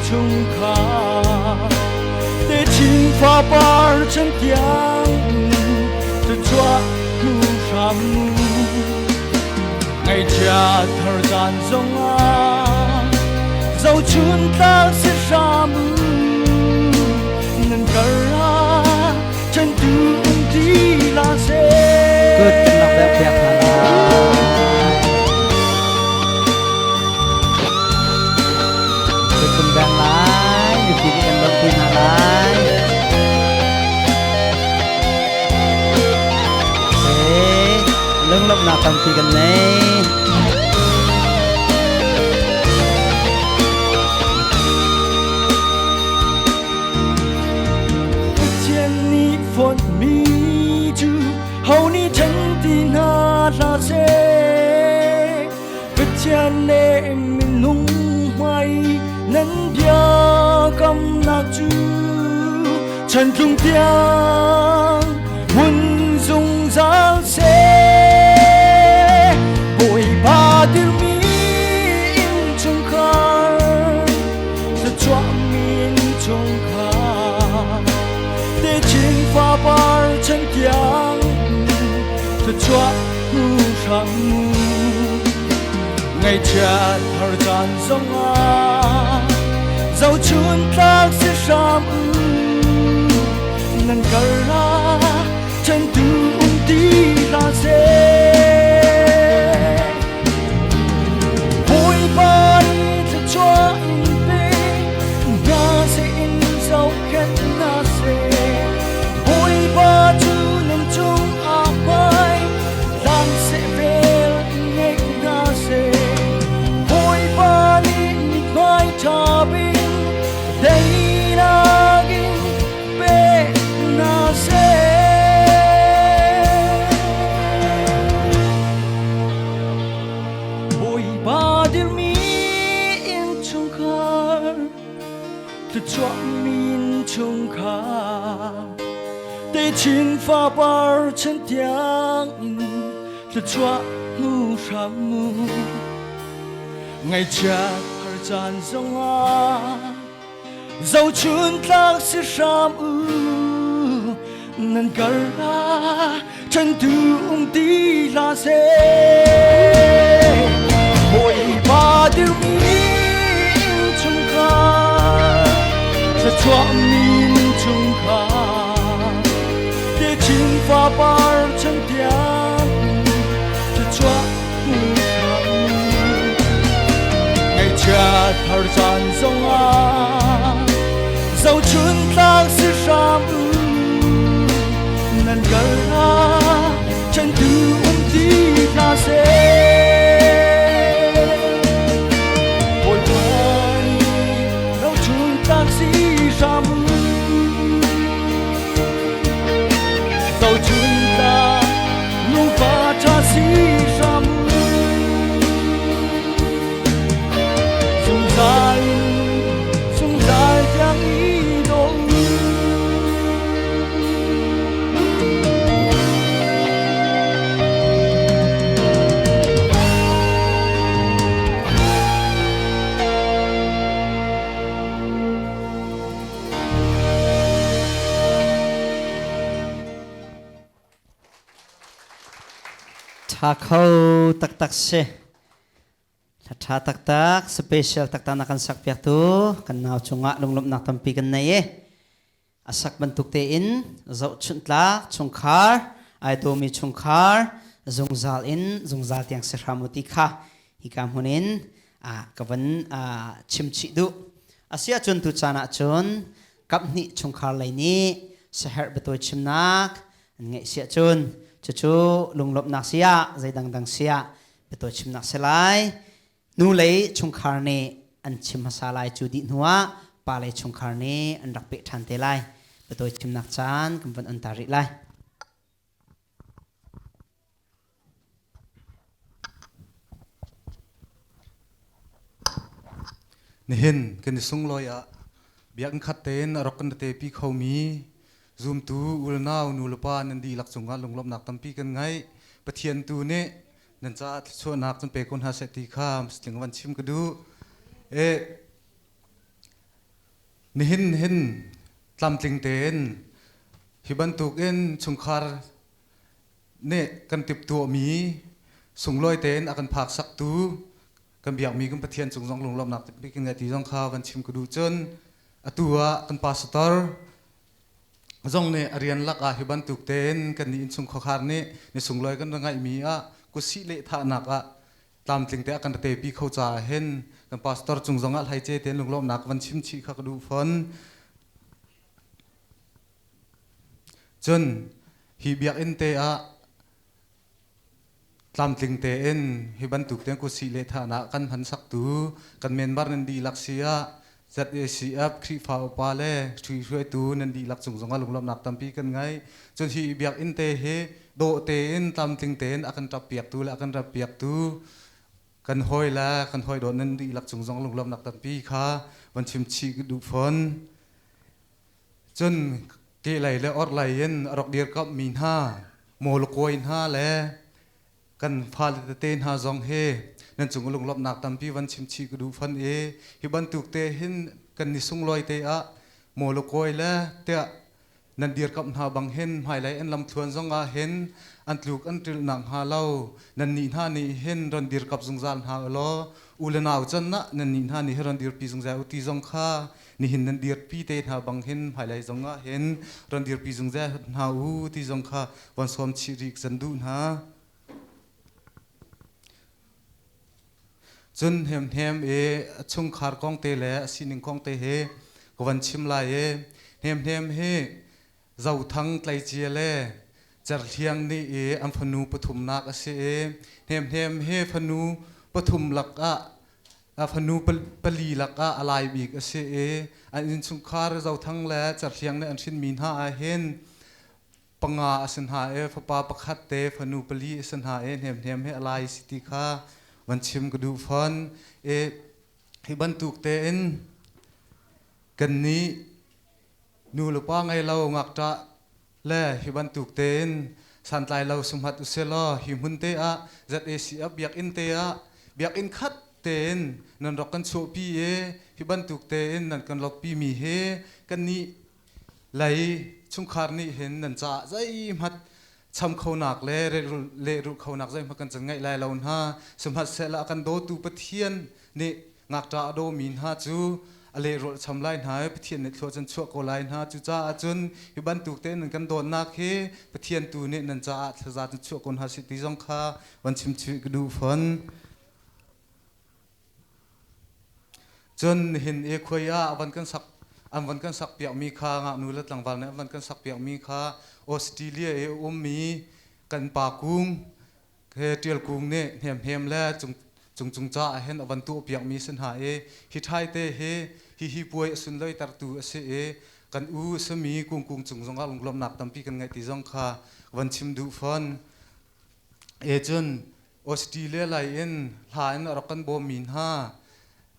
chungkhar techin fapar chan tiang thluachuah hnu hram ngaihchia thar caan zongah zohchun tlak si hram nan kar ah chantu um ti la seh. Kut kan rak bengh piak hna lai. Kut kan beng lai, mipi nih kan lawmhpi hna lai. Okay, lunglawmhnak tampi kan nei. Pathian nih fonhmi cu ho nih ṭhen ti hna hlah seh. Pathian le minung hmai nan biakamnak cu chantlung tiang hmun zungzal seh. Bawipa dirmi innchungkhar thluachuahmi innchungkhar techin fapar chan tiang thluachuah hnu hram ngaihchiat har caan zongah zohchun tlak si hram u nan kar ah ṭhentu um ti hlah seh Bawipa nih thluachuah in pe hna seh in zohkhenh hna seh Bawipa cu nan cung ah hmai hlan seh vel in ngei hna seh Bawipa nih mithmai ṭha bik daihnak in pe hna seh. Bawipa dirmi innchungkhar thluachuahmi innchungkhar techin fapar chan tiang in thluachuah hmu hram mu ngaihchiat har caan zongah zohchun tlak si hram u nan kar ah ṭhentu um ti hlah seh Bawipa dirmi innchungkhar thluachuahmi innchungkhar techin fapar chan tiang thluachuah hmu hram ngaihchiat har caan zongah zohchun tlak si hram u nan kar ah ṭhentu um ti hlah seh Bawipa nih zohchun tlak si hram u zohchun tlak nuva ṭha si hram u zungzal in zungzal tiang i daw u. Tha kho taktak si. Hla tha taktak, special taktak na kan sak piak tu kan nau cungah lunglawmhnak tampi kan nei i a sak bantuk tein zohchunh tlak chungkhar ai dawmi chungkhar zungzal in zungzal tiang si hram u ti kha hika hmun in ka van chim chih duh. Asiahcun tu caan ah cun kaphnih chungkhar lei nih saherh biatawi chimnak an ngeih siah cun cucu lunglawmhnak siah zei dangdang siah biatawi chimnak si lai. Nu lei chungkhar nih an chim hmasa lai, cu dih hnuah pa lei chungkhar nih an rak peh ṭhan te lai. Biatawi chimnak caan kan van on ta rih lai. Nihin kan i sunglawi ah biakinn khat tein a rak kan tepi khomi zumtu unau nulepa nan dihlak cungah lunglawmhnak tampi kan ngei. Pathian tu nih nan caah thluachuahnak cun pe ko hna seh ti kha muslim van chim ka duh. E nihin hin tlamtling tein hi bantukin chungkhar nih kan timhtuahmi sunglawi tein a kan phak-saktu kan biakmi kan Pathian cung zong lunglawmhnak tampi kan ngeih ti zong kha van chim ka duh. Cun atu ah kan pastor zong nih a rian lak ah hi bantuk tein kan nih innchung khuakhar nih ni sunglawi kan ra ngaihmi ah kutsih lehthahnak ah tlamtling te a kan tepi kho caah hin kan pastor cung zong ah hlaice tein lunglawmhnak van chim chih kha ka duh fawn. Cun hi biakinn te ah tlamtling tein hi bantuk tein kutsih lehthahnak kan hman saktu kan member nan dihlak si ah ZACF Khrihfa upa le hruaitu nan dihlak cung zongah lunglawmhnak tampi kan ngei. Cun hi biakinn te hi dawh tein tlamtling tein a kan ṭap piaktu le a kan rap piaktu kan hawi le kan hawi dawt nan dihlak cung zong lunglawmhnak tampi kha van chim chih duh fawn. Cun kehlei le orhlei in a rak dirkamhmi hna mawlkawi hna le kan fale tete hna zong hi nan cung lunglawmhnak tampi van chim chih ka duh fan i hi bantuk te hin kan ni sunglawi te ah mawlkawi le tiah nan dirkamh hna bang hin hmailei an lamthluan zong ah hin an tluk an ṭilh nak hnga lo nan nih hna nih hin ron dirkap zungzal hna u law u le nau can ah nan nih hna nih hi ron dirpi zungzal u ti zong kha nihin nan dirpi te hna bang hin hmailei zong ah hin ron dirpi zungzal hna u ti zong kha von sawm chih rih kan duh hna. Cun hnemhnem i a chungkhar kong te le a sining kong te hi ka van chim lai i hnemhnem hi Zothang tleicia le Cerhliang nih i an fanu pathumnak a si i hnemhnem hi fanu pathum lakah a fanu pali lakah a lai bik a si i an innchungkhar Zothang le Cerhliang nih an hrinmi hna ah hin panga a si hna i fapa pakhat te fanu pali a si hna i hnemhnem he a lai si ti kha van chim ka duh fawn i hi bantuk tein kannih nu le pa ngei lo ngakṭah le hi bantuk tein santlai lo sumhat uselaw hi hmun te ah ZAC ah biakinn te ah biakinn khat tein nan rak kan chuahpi i hi bantuk tein nan kan lokpi mi hi kannih lei chungkhar nih hin nan caah zeihmanh cham khonak le lehrulh khonak zeihmanh kan can ngaih lai lo hna. Sihmanhsehlaw a kan dawtu Pathian nih ngakṭah a dawmi hna cu a lehrulh cham lai hna i Pathian nih thlua can chuah ko lai hna. Cucaah cun hi bantuk tein nan kan dawtnak hi Pathian tu nih nan caah thlaza cun chuah ko hna seh ti zong kha van chim chih ka duh fawn. Cun nihin i khuai ah van kan sak an van kan sak piakmi kha ngaknu le tlangval nih an van kan sak piakmi kha Australia i a ummi kan pa Kung he Ṭial Kung nih hnemhnem le cung cung ca ah hin a van tuah piakmi si hna i hi ṭhai te hi hihi puai a sunloitertu a si i kan u a simi Kung Kung cung zongah lunglawmhnak tampi kan ngeih ti zong kha van chim duh fawn. E cun Australia lei in hla in a rak kan bawmmi hna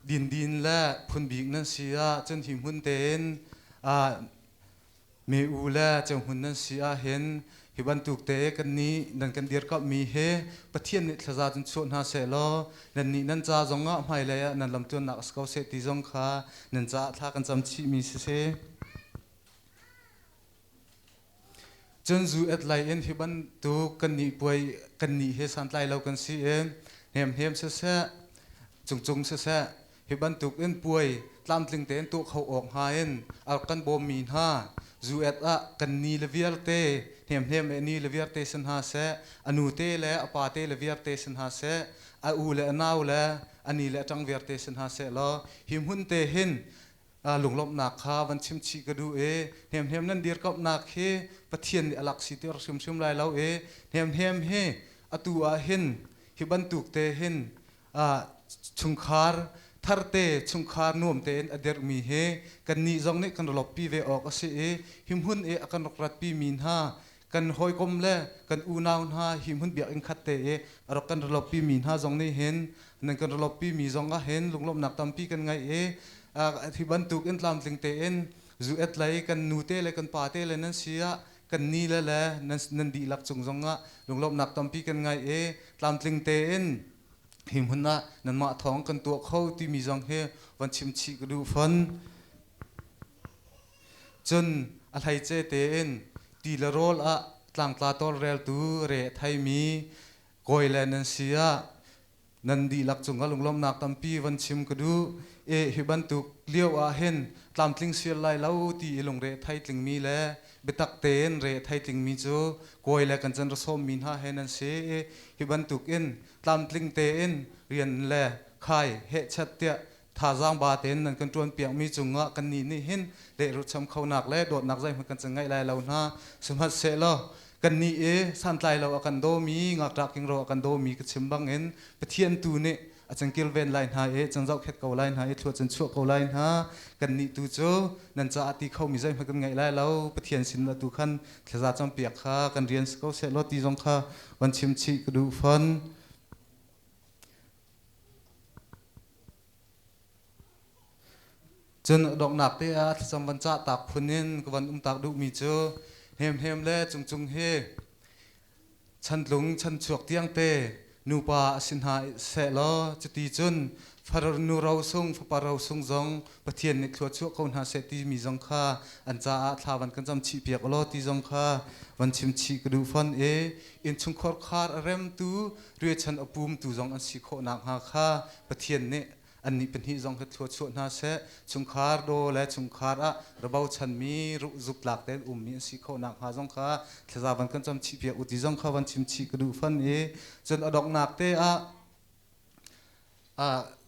dindin le phunbik nan si ah cun hi hmun tein mi u le ceuhmun nan si ah hin hi bantuk te kan nih nan kan dirkamhmi hi Pathian nih thlaza cun chuah hna seh law nan nih nan ca zong ah hmailei ah nan lamtuannak a si ko seh ti zong kha nan caah thla kan cam chihmi si si. Cun zu et lai in hi bantuk kan nih puai kan nih he santlai lo kan si i hnemhnem siseh cungcung siseh hi bantuk in puai tlamtling tein tuah kho awk hnga in a rak kan bawmmi hna zu et ah kan ni le vialte hnemhnem e ni le vialte si hna seh a nu te le a pa te le vialte si hna seh a u le a nau le a ni le a ṭang vialte si hna seh law hi hmun te hin lunglawmhnak kha van chim chih ka duh i hnemhnem nan dirkamhnak hi Pathian nih a lak si ti hrimhrim lai lo i hnemhnem hi atu ah hin hi bantuk te hin chungkhar tharte chungkhar nuam tein a dirhmi hi kannih zong nih kan lawppi ve awk a si i hi hmun i a kan rak ratpi mi hna kan hawikom le kan unau hna hi hmun biakinn khat te i a rak kan lawppi mi hna zong nih hin nan kan lawppi mi zong ah hin lunglawmhnak tampi kan ngei i hi bantuk in tlamtling tein zu et lei kan nu te le kan pa te le nan si ah kan ni le le nan dihlak cung zong ah lunglawmhnak tampi kan ngei i tlamtling tein hi hmun ah nanmah thawng kan tuah kho timi zong hi van chim chih ka duh fon. Cun a hleice tein ti le rawl ah tlangtla tawlreltu re a theimi kawi le nan si ah nan dihlak cungah lunglawmhnak tampi van chim ka duh. E hi bantuk lio ah hin tlamtling sial lai lo ti i lungre thei tlingmi le biatak tein re thei tlingmi cu kawi le kan can ra sawmmi hna he nan si i hi bantuk in tlamtling tein rian le khai hehchat tiah thazaang ba tein nan kan ṭuan piakmi cungah kannih nih hin lehrulcham khonak le dawtnak zeihmanh kan ngeih lai lo hna. Sihmanhsehlaw kannih i santlai lo a kan dawmi ngakṭah kingro a kan dawmi ka chim bangin Pathian tu nih a can kilven lai hna i can zohkhet ko lai hna i thlua can chuah ko lai hna. Kannih tu cu nan caah ti khomi zeihmanh kan ngeih lai lo. Pathian sin atu khan thlaza campiak kha kan rian si ko seh law ti zong kha van chim chih ka duh fon. Cun donghnak te ah thlacam van cah tak phun in ka van um tak duhmi cu hnemhnem le cungcung hi chantlung chanchuak tiang te nupa a si hna seh law cuti cun far nu ro sung fapa ro sung zong Pathian nih thlua chuah ko hna seh timi zong kha an caah thla van kan cam chih piak law ti zong kha van chim chih ka duh fon i innchungkhar khar a remtu riachan a pumtu zong an si khawh nakhnga kha Pathian nih annih pahnih zong kha thlua chuah hna seh. Chungkhar daw le chungkhar ah ra bochanmi zuktlak tein ummi an si khawh nakhnga zong kha thlaza van kan cam chih piak u ti zong kha van chim chih ka duh fan i cun a donghnak te ah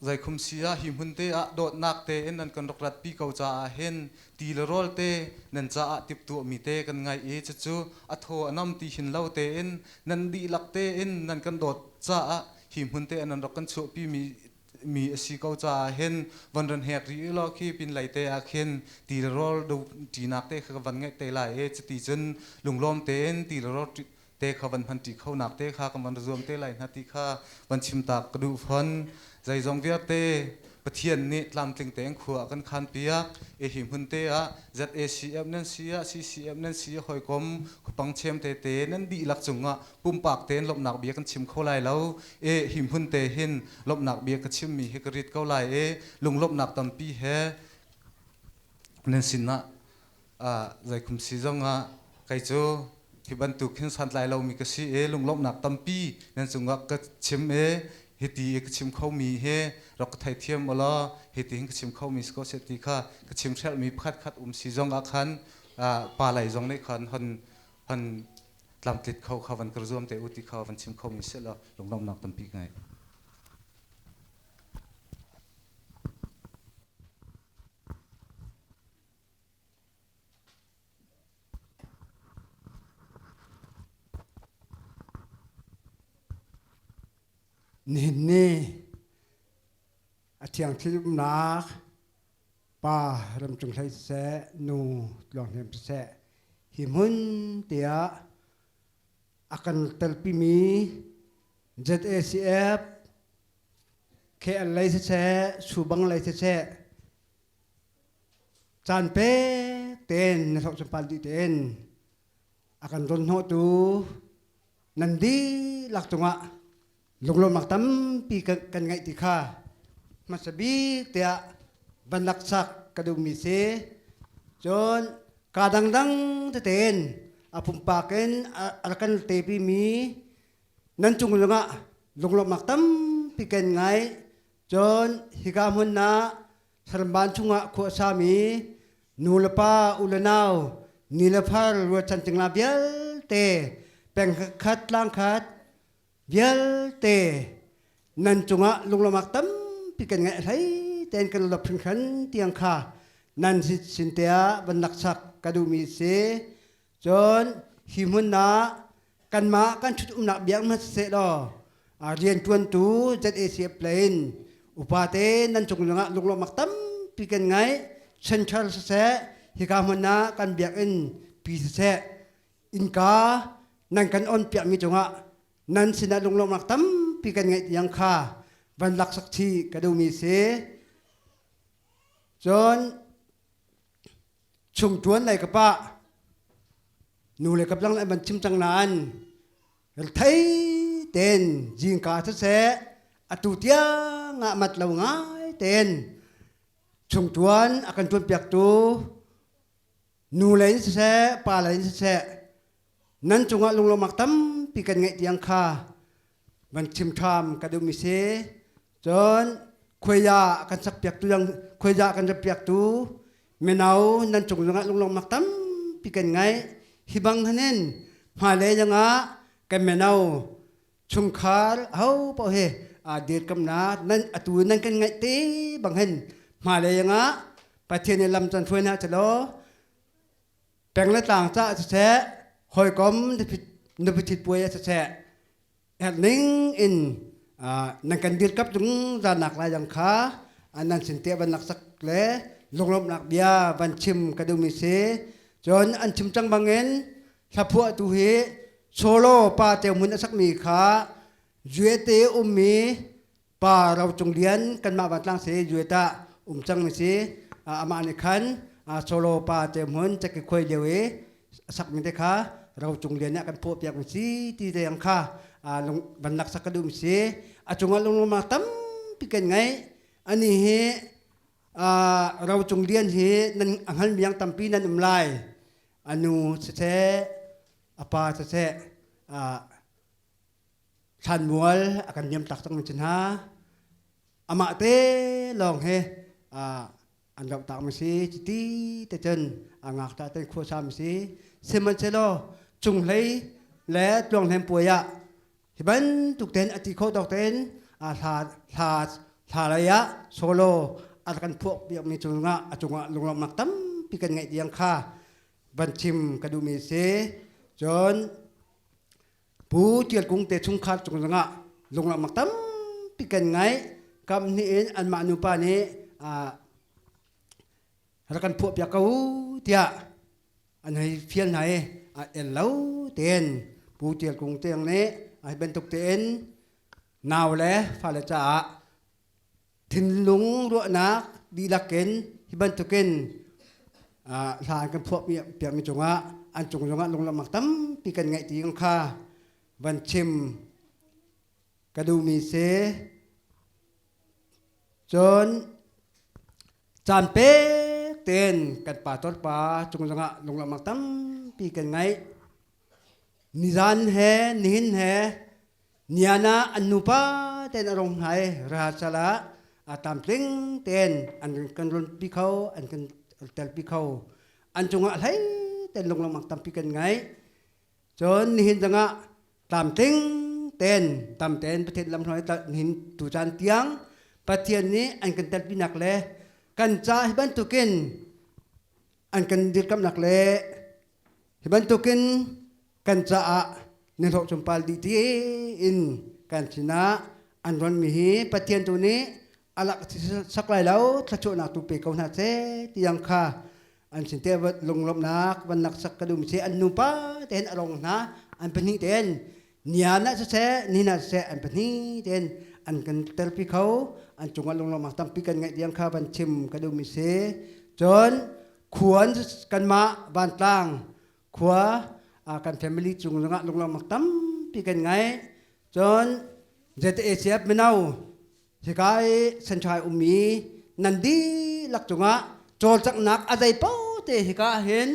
Zeikhum si ah hi hmun te ah dawtnak tein nan kan rak ratpi ko caah hin ti le rawl te nan caah tiptuahmi te kan ngaih i cucu a thaw a nam ti hin lo tein nan dihlak tein nan kan dawt caah hi hmun te nan rak kan chuahpi mi mi a si ko caah hin von ran hek rih u law khi pin lei te ah khin ti le rawl do ṭinak te kha ka van ngeih te lai i cuti cun lunglawm tein ti le rawl te kha van hman ṭi kho nak te kha kan van zuam te lai hna ti kha van chim tak ka duh fon. Zeizong vialte Pathian nih tlamtling tein khua a kan khan piak i hi hmun te ah ZACF nan si ah CCF nan si hawikom khupang chem te te nan dihlak cungah pumpak tein lawmhnak bia kan chim kho lai lo i hi hmun te hin lawmhnak bia ka chimmi hi ka rit ko lai i lunglawmhnak tampi he nan sinah Zeikhum si zongah kei cu hi bantuk hin santlai lomi ka si i lunglawmhnak tampi nan cungah ka chim i hiti i ka chim khomi hi rak ka theithiam u law hiti hin ka chim khomi si ko seh ti kha ka chim hrelhmi pakhat khat um si zongah khan pa lei zong nih khan hon hon tlamtlit kho kha van ka zuam te u ti kha van chim khomi si law lunglawmhnak tampi ka ngei. Nihin ni a thiang thil umnak pa ramcung hlei siseh nu tluanghnem siseh hi hmun tiah a kan telpimi ZACF KL lei siseh Subang lei siseh Caan pek tein na hlawh cun dih tein a kan don hnawhtu nan dihlak cungah lunglawmnak tampi kan ngeih ti kha hmasa bik tiah van laksak ka duhmi si. Cun kaa dangdang tetein. A pumpak in a rak kan tepi mi nan cung lungah lunglawmhnak tampi kan ngai. Cun hika hmun ah Saramban chungah khua a sami nu le pa u le nau ni le far ruachan cingla vialte peng khat tlang khat vialte nan cungah lunglawmhnak tampi kan ngeih hlei tein kan lop hringhran tiang kha nan sin te ah van laksak ka duhmi si. Cun hi hmun ah kanmah kan ṭhut umnak biak hmanh siseh law rianṭuantu ZACF plane upate nan cung zongah lunglawmhnak tampi kan ngeih. Central siseh hika hmun ah kan biakinn pi siseh innka nan kan on piakmi cungah nan sinah lunglawmhnak tampi kan ngeih tiang kha van laksak chih ka duhmi si. Cun chungṭuan lei ka pah nu le kap lang an van chim cang nain thei ten zingka siseh atu tiang ah mat lo ngai ten chungṭuan a kan ṭuan piaktu nu lei in siseh pa lei in siseh nan cungah lunglawmhnak tampi kan ngeih tiang kha van chim ṭham ka duhmi si. Cun khuaia kan sakpiaktu yang khuaia kan piaktu mino nan cung zongah lunglawmhnak tampi kan ngeih. Hi bang hanin hmailei zongah kan mino chungkhar ho paoh hi dirkamnak nan atu nan kan ngeih te bang hin hmailei zongah Pathian nih lam can hruai hna selaw peng le tlang caah siseh hawikom nupi thit puai ah siseh ning in nan kan dirkap zungzal nak lai zong kha nan sin te van laksak le lunglawmhnak bia van chim ka duhmi si. Cun an chim cang bangin hlaphuah tu hi solo pa te hmun a sakmi kha Juete ummi pa Ro Cung Lian kanmah vantlang si Jueta um cang mi si. Amah nih khan solo pa te hmun caki khuai lio i sakmi te kha Ro Cung Lian nih a kan phuah piak mi si ti te ang kha van laksak ka duh mi si. A cungah lunglawmnak tampi kan ngei. Ani hi Ro Cung Lian hi nan a hngal miang tampi nan um lai. Anu siseh a pa siseh thlanmual a kan niam tak cang cun ha amah te lawng he an rauh tak mi si cuti te cun a ngakṭah ten khuasa mi si. Sihmanhsehlaw cunghlei le tluanghlem puai ah hi bantuk ten a ti khawh tawk ten hla hla hla lei ah solo a kan phuah piak mi cungah a cungah lunglawmhnak tampi kan ngeih tiang kha van chim ka duhmi si. Cun Pu Tial Kung te chungkhar cung zongah lunglawmhnak tampi kan ngai. Kam hnih in anmah nupa nih rak kan phuah piak ko tiah an hei fial hna i el lo tein Pu Tial Kung tiang nih hi bantuk tein nau le fale caah thinlung ruahnak dihlak in hi bantukin hla an kan phuah piakmi cungah an cung zongah lunglawmhnak tampi kan ngeih ti kha van chim ka duhmi si. Cun caan pek tein kan pa pa cung zongah lunglawmhnak tampi kan ngeih. Nizan he nihin he Nian ah an nupa tein a rong hna i rehearsal ah a tlamtling tein an kan runpi kho, an kan telpi kho. An cungah hlei tein lunglawmhnak tampi kan ngei. Cun nihin zongah tlamtling tein tam tein Pathian lamhruai nihin tucaan tiang Pathian nih an kan telpinak le kan ca hi bantukin an kan dirkamnak le hi bantukin kan caah nihlawh cumpal dih tiin kan sinah an ronmi hi Pathian tu nih a lak sak lai lo, thluachuahnak tu pe ko hna seh tiang kha an sin te lunglawmhnak van lak sak ka duhmi si. An nupa tein a rong hna an pahnih tein nian ah siseh nihin ah siseh an pahnih tein an kan telpi kho. An cungah lunglawmhnak tampi kan ngeih tiang kha van chim ka duhmi si. Cun khuan kanmah vantlang khua kan family cung zongah lunglawmhnak tampi kan ngei. Cun ZACF mino hika i Senthai ummi nan dihlak cungah cawlcanghnak a zei paoh te hika hin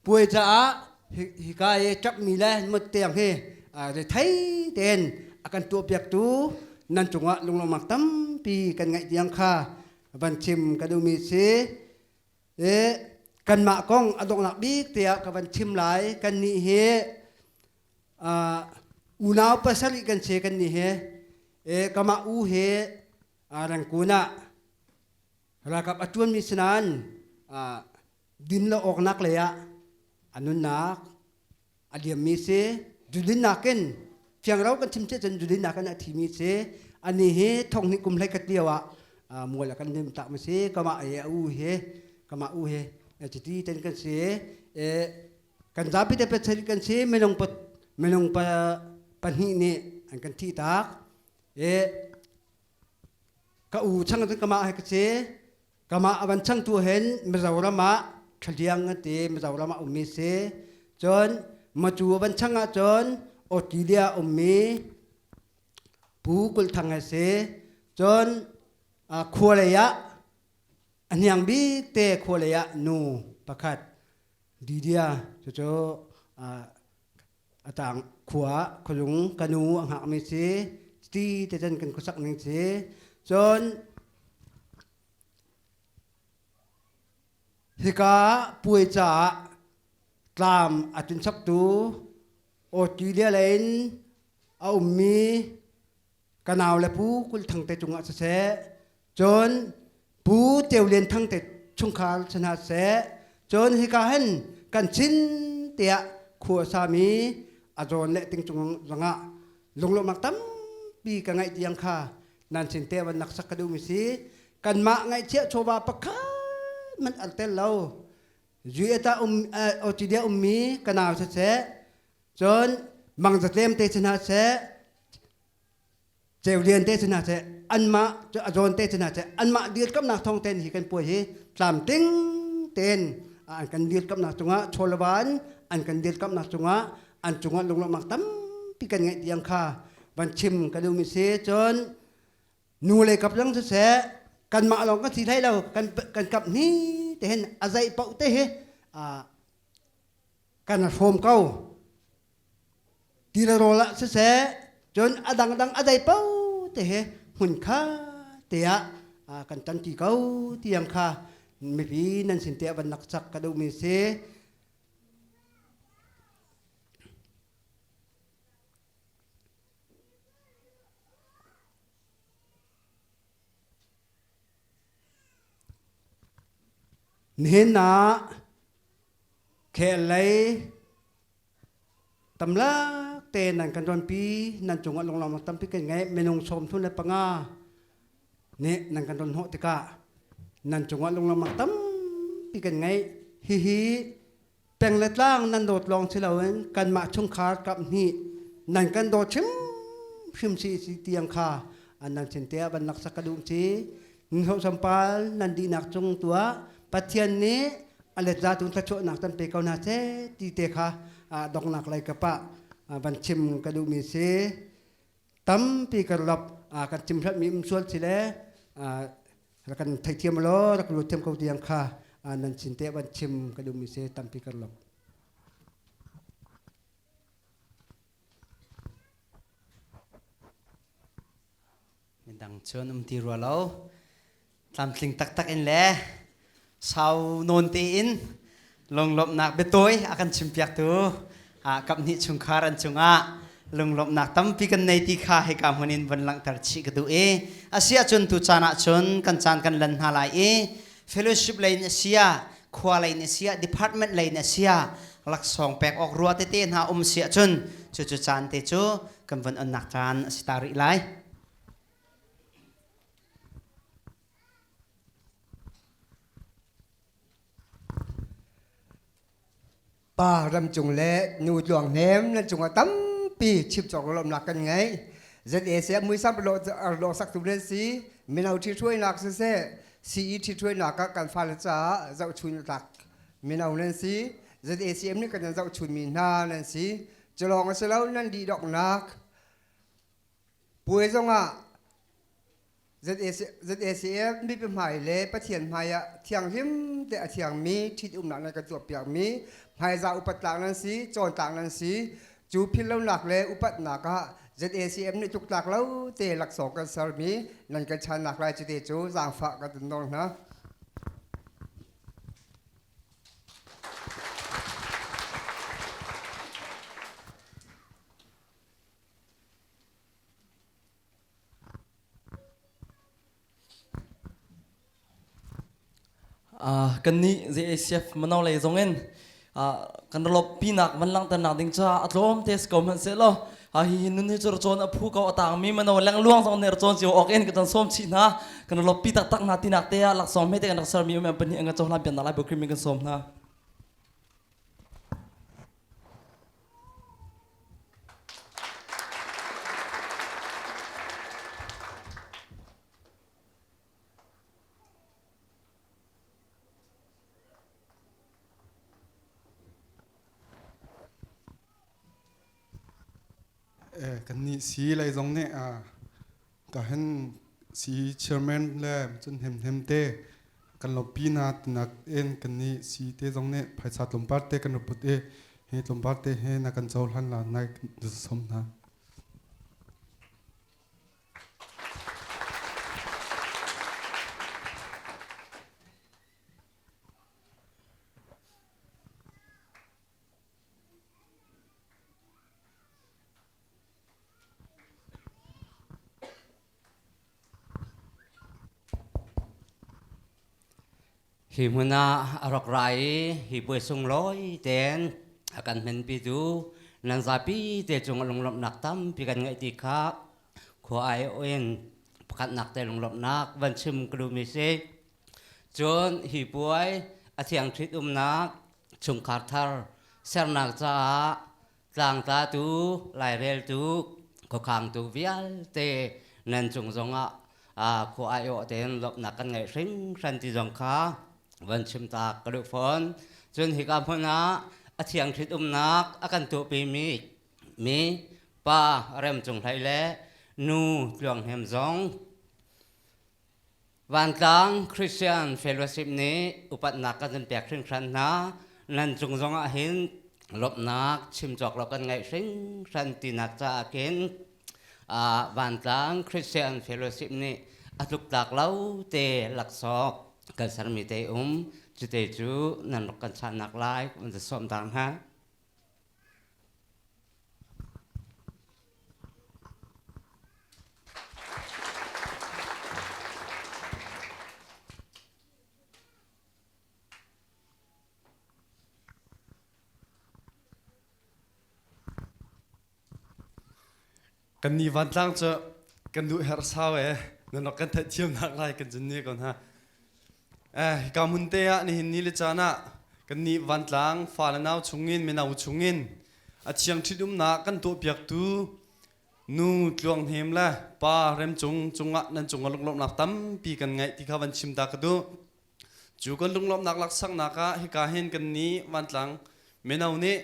puai caah. Hika i ṭapmi le mut tiang hi rethei tein a kan tuahpiaktu nan cungah lunglawmhnak tampi kan ngeih tiang kha van chim ka duhmi si. I kanmah kong a donghnak bik tiah ka van chim lai. Kannih hi unau pasarih kan si kannih hi. Kamah u hi Rangkun ah ralkap a ṭuanmi si nain din lo awknak lei ah a nunnak a liammi si. Julinnak in fiangro kan chim cun julinnak in a thimi si. Ani hi thonghnih kum hlei khat lio ah mual a kan lim tak mi si. Kamah e a u hi kamah u hi cuti ten kan si. Kan zapi te pet kan si. Minung pa minung pa pahnih nih an kan thi tak. Ka u chang cun kamah he ka si. Kamah a van changtu hen Mizoram ah Thaliang an ti, Mizoram ah ummi si. Cun Macu a van chang ahcun Australia ummi Pu Kulh Thang a si. Cun khua lei ah a hniang bik te khua lei ah nu pakhat Lydia cucu a tang khua khualung ka nu a hngakmi si. Ti te cun kan khuasak ning si. Cun Hika puai caah tlam a tunchaptu Australia lei in a ummi ka nau le Pu Kulh Thang te cungah siseh, cun Pu Ceu Lian Thang te chungkhar si hna seh, cun hika hin kan chin tiah khua a sami a zawn le ting cung zongah lunglawmhnak tampi ka ngeih tiang kha nan sin te van naksak ka duhmi si. Kanmah ngaihchiah chawva pakhat hmanh an tel lo. Zueta um Australia ummi ka nau siseh, cun mangzatlem te si hna seh, ceulian te si hna seh, anmah a zawn te si hna seh, anmah dirkamnak thawng ten hi kan puai hi tlamtling tein an kan dirkamnak cungah chawlevan an kan dirkamnak cungah an cungah lunglawmhnak tampi kan ngeih tiang kha van chim ka duhmi si. Cun nu le kap zong siseh, kanmah lawng kan si hlei lo, kan kan kap ni te hin a zeih paoh te hi kan hrawm ko. Ti le rawl ah siseh, cun a dangdang a zei paoh te hi hmun kha te ah kan ṭanṭi ko tiang kha mipi nan sin te ah van nak chak ka duhmi si. Nihin ah khel lei tamlak te nan kan ronpi, nan cungah lunglawmnak tampi kan ngei. Minung 35 nih nan kan ron hnawh tikah nan cungah lunglawmnak tampi kan ngei. Hihi peng le tlang nan dawt lawng si loin kanmah chungkhar kap hnih nan kan dawt hrimhrim si si tiang kha nan sin te ah van laksak ka duh si. Sampal nan dihnak cung tuah Pathian nih a letza tu thluachuahnak tan pe ko hna seh ti te kha donghnak lei kap ah van chim ka duhmi si. Tampi kan lop kan chim hlatmi um sual si le rak kan theithiam law rak lut thiam ko tiang kha nan chin te van chim ka duhmi si. Tampi kan lop. Midang cun um ti rua lo. Tlamtling taktak in le sau nawn tein lunglawmhnak biatawi a kan chimpiaktu kaphnih chungkhar an cungah lunglawmhnak tampi kan nei ti kha hika hmun in von langhter chih ka duh i a si ahcun tu caan ahcun kan caan kan lan hna lai i fellowship lei in a sia, khua lei in a sia, department lei in a sia, laksawng pek awk rua tete hna um si ahcun cucu caan te cu kan von onnak caan a si ta rih lai. Pa ramcung le nu tluang hnem nan cungah tampi chimcawk lawmnak kan ngei. ZAC muisam lo sak tu nan si. Mino ṭhithruainak siseh, CE ṭhithruainak ah kan fale caah zohchun tlak mino nan si. ZACM nih kan zohchunmi hna nan si. Culawng a si lo, nan dihdonghnak puai zongah. ZACF mipi hmai le Pathian hmai ah thianghlim te a thiangmi ṭhitumnak nan kan tuahpiakmi hmaizah upat tlak nan si, cawntlak nan si. Cu philhlonak le upatnak ah ZACM nih tluktlak lo te laksawng kan sermi nan kan channak lai cite cu zaangfah kan in nawl hna. Kannih ZACF mano lei zong in kan lawmhpinak van langhternak ding caah a tlawm te si ko hmanh sehlaw hihi nun hi cu racawn a phu ko a tangmi mano lengluang zong nih racawn cio awk in kan sawm chih hna. Kan lawmhpi taktak hna tinak te ah laksawng hmete kan rak sermi um pahnih an kan cohlan piaknak lai Bukrim in kan sawm hna. Kan nih si lei zong nih ka hen si chairman le cun hemhem te kan lawmpi na tinak in kan nih si te zong nih phaisa tlawmpal te kan rak put i hi tlawmpal te hi na kan cohlan la nai som hna. Hi hmun ah a rak ra i hi puai sunglawi tein a kan hmenpitu nan zapi te cung a lunglawmhnak tampi kan ngeih ti kha khua ai-awh in pakhatnak te lunglawmhnak van chim ka duhmi si. Cun hi puai a thiang ṭhitumnak chungkhar thar sernak caah tlangtlatu, laireltu, khuakhangtu vialte nan cung zongah khua aiawh tein lawmhnak kan ngeih hringhran ti zong kha van chim ta ka duh fawn. Cun hika hmun ah a thiang ṭhitumnak a kan tuahpimi mi pa Rem Cung Hlei le nu Tluang Hnem zong Vantlang Christian Fellowship nih upatnak kan in pek hringhran hna. Nan cung zongah hin lawmhnak chim cawk lo kan ngeih hringhran tinak caah khin Vantlang Christian Fellowship nih a tluktlak lo te laksawng kan sermi te um. Cute cu nan rak kan chahnak lai kan sawm ta hna. Kan ni vantlang cu kan duh her sau e nan rak kan theih thiamnak lai kan cun ni ko hna. Eh hika hmun te ah nihin ni le caan ah kan nih vantlang fa le nau chungin mino chungin a thiang ṭhitumnak kan tuahpiaktu nu Tluang Hnem le pa Rem Cung cungah nan cungah lunglawmhnak tampi kan ngeih ti kha van chim ta ka duh. Cu kan lunglawmhnak laksaknak ah hika hin kan nih vantlang mino nih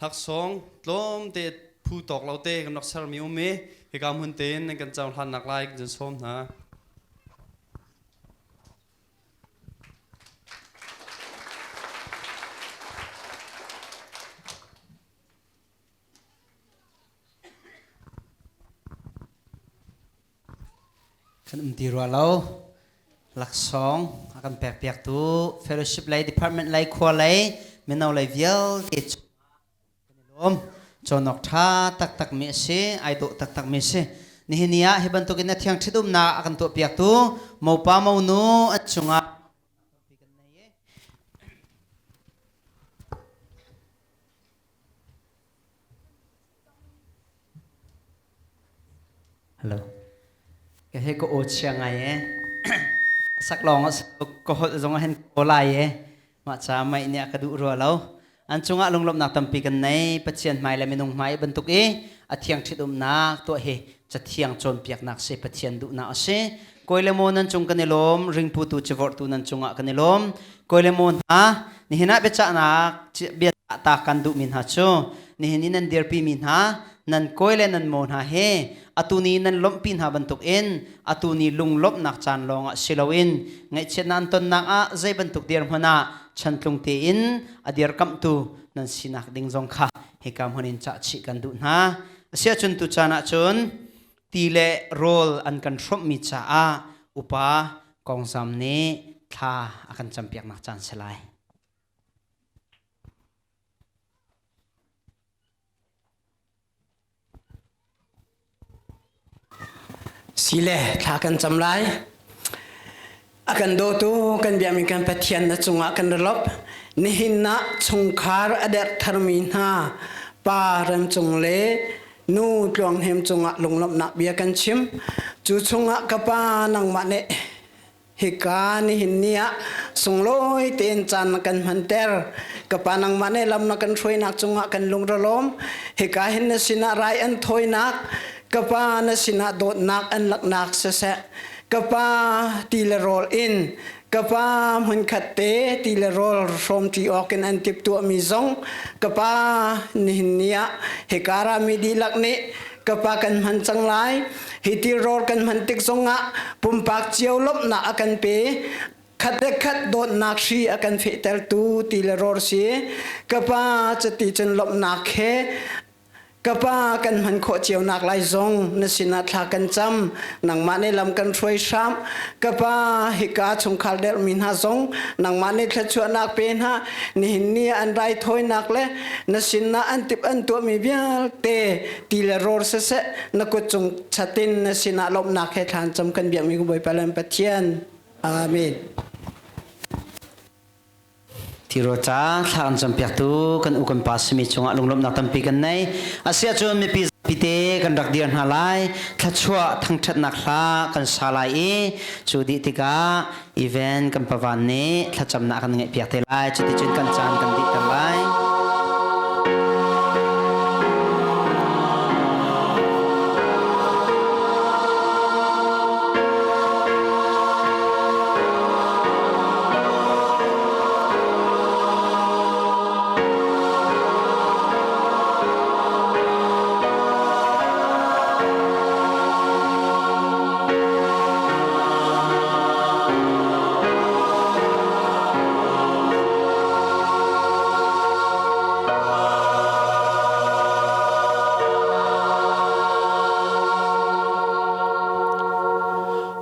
laksawng tlawmte phu tawk lo te kan rak sermi um i hika hmun tein nan kan cohlannak lai kan sawm hna. Kan um ti rua lo. Laksawng a kan pek piaktu fellowship lei department lei khua lei mino lei vialte Kan i lawm. Cawnawk ṭha taktakmi a si, ai dawh taktakmi a si. Nihin ni ah hi bantukin a thiang ṭhitumnak a kan tuahpiaktu mopa monu an cungah kan nei i Hello. Ka he ka aw chia ngai e. Sak lawng a ka holh zong hen ko lai e. Mah ca mai nih a ka duh rua lo. An cungah lunglawmhnak tampi kan nei. Pathian hmai le minung hmai bantuk i a thiang ṭhitumnak tuah hi cathiang cawnpiaknak si Pathian duhnak a si. Kawi le maw nan cung kan i lawm, ringputu civorhtu nan cungah kan i lawm. Kawi le maw hna, nihin ah biacahnak bia ta kan duhmi hna cu nihin i nan dirpimi hna. Nan kawi le nan maw hna he atu ni nan lawmhpi hna bantukin atu ni lunglawmhnak caan lawngah si loin ngaihchiatnak an tonnak ah zei bantuk dirhmun ah chantlung tein a dirkamhtu nan sinak ding zong kha hika hmun in cah chih kan duh hna. Asiahcun tu caan ahcun ti le rawl an kan hrawmhmi caah upa kongzam nih thla a kan campiaknak caan si lai. Sile thla kan cam lai. A kan dawtu kan biakmi kan Pathian na cungah kan ra lop. Nihin ah chungkhar a derh tharmi hna pa ram cung le nu tluang hnem cungah lunglawmhnak bia kan chim. Cu chungah ka pa nangmah nih Hika nihin ni ah sunglawi tein caan na kan hmanter. Ka pa nangmah nih lam na kan hruainak cungah kan lungralawm. Hika hin na sinah rai an thawinak, ka pa na sinah dawtnak an laknak siseh. Ka pa ti le rawl in, ka pa hmunkhat te ti le rawl hrawmṭi awk in an timhtuahmi zong ka pa nihin ni ah hika rami dihlak nih ka pa kan hman cang lai. Hi tirawl kan hman tik zongah pumpak cio lawmhnak a kan pe. Khat le khat dawtnak hri a kan fehtertu ti le rawr si. Ka pa cuti cun lawmhnak he ka pa kan hman khawh cio nak lai zong na sinah thla kan cam. Nangmah nih lam kan hruai hram. Ka pa hika chungkhar dermi hna zong nangmah nih thluachuahnak pe hna. Nihin ni an raithawinak le na sinah an tip an tuahmi vialte ti le rawr siseh na kut cung chatin na sinah lawmhnak he thlan cam kan biakmi Bawipa le Pathian. Amen. Thiro ca thla kan campiaktu kan u kan pa simi cungah lunglawmhnak tampi kan nei. Asiahcun mipi pite kan rak dir hna lai. Thluachuah thangṭhatnak hla kan sa lai i cu dih tikah event kan pavan nih thlacamnak kan ngeihpiak te lai. Cuticun kan caan kan dihter lai.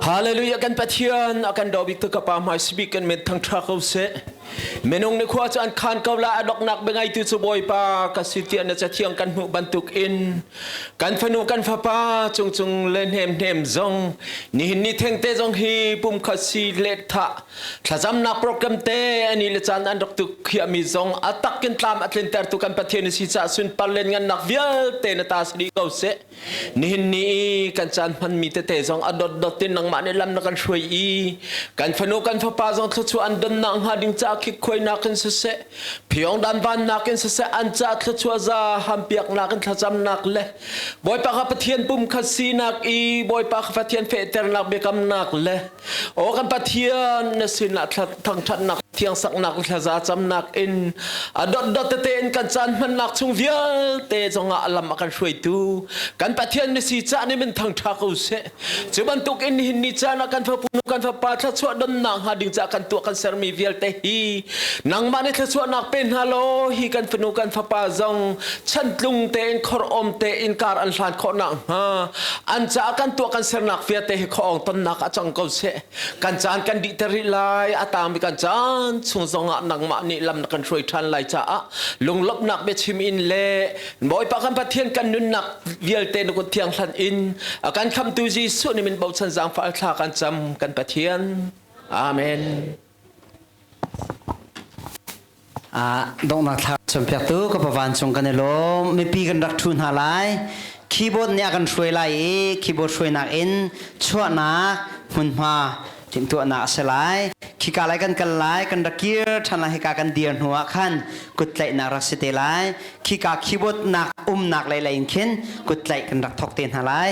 Hallelujah kan Pathian a kan daw bik tu ka pa hmai sibik kan min thangtha ko seh Minung nih khua cu an khan ko la a doknak biangaitu cu Bawipa ka si tiah na cathiang kan hmuh bantuk in kan fanu kan fapa cungcung le hnem hnem zong nihin ni thengte zong hi pumkhat si let tha thlacamnak program te ani le caan an rak tu khiami zong a takin tlam a tlinter tu kan Pathian si ca sunpar len ngannak vialte na ta si ko seh Nihin ni i kan caan hmanmi tete zong a dotdot in nangmah nih lam na kan hruai i kan fanu kan fapa zong thluachuah an donnak hnga ding caah khikkhuainak in siseh phiong dan vannak in siseh an caah thluachuah za hampiaknak in thlacamnak le Bawipa kha Pathian pumkhat sinak i Bawipa kha Pathian fehternak biakamnak le Aw kan Pathian na sinah thangṭhatnak thiang saknak thlaza camnak in a dotdot tete in kan caan hmannak chung vialte zongah a lam a kan hruaitu kan Pathian na si cah nih min thangṭha ko seh. Cu bantuk in nihin ni caan ah kan fapu kan fapa thluachuah donnak hnga ding caah kan tuah kan sermi vialte hi nangmah nih thluachuahnak pe hna law hi kan fanu kan fapa zong chantlung tein khor-awm tein kar an hlan khawh nakhnga an caah kan tuah kan sernak vialte hi khuaawng tonnak ah cang ko seh. Kan caan kan dihter rih lai, a taangmi kan caan chung zongah nangmah nih lam na kan hruai ṭhan lai caah lunglawmhnak biachim in le Bawipa kan Pathian kan nunnak vialte na kut thiang hlan in a kan khamtu Jesuh nih min bochan zaangfah thla kan cam kan Pathian. Amen. Donghnak thla cawnpiaktu ka pa vancung kan i lawm. Mipi kan rak ṭhu hna lai. Keyboard nih a kan hruai lai i keyboard hruainak in chuahnak hmunhma timhtuahnak a si lai. Khika lai kan kal lai, kan rak kir ṭhan lai hika kan dir hnu ah khan kuttlaihnak rak si te lai. Khika keyboard nak umnak lei lei in khin kuttlaih kan rak thawk te hna lai.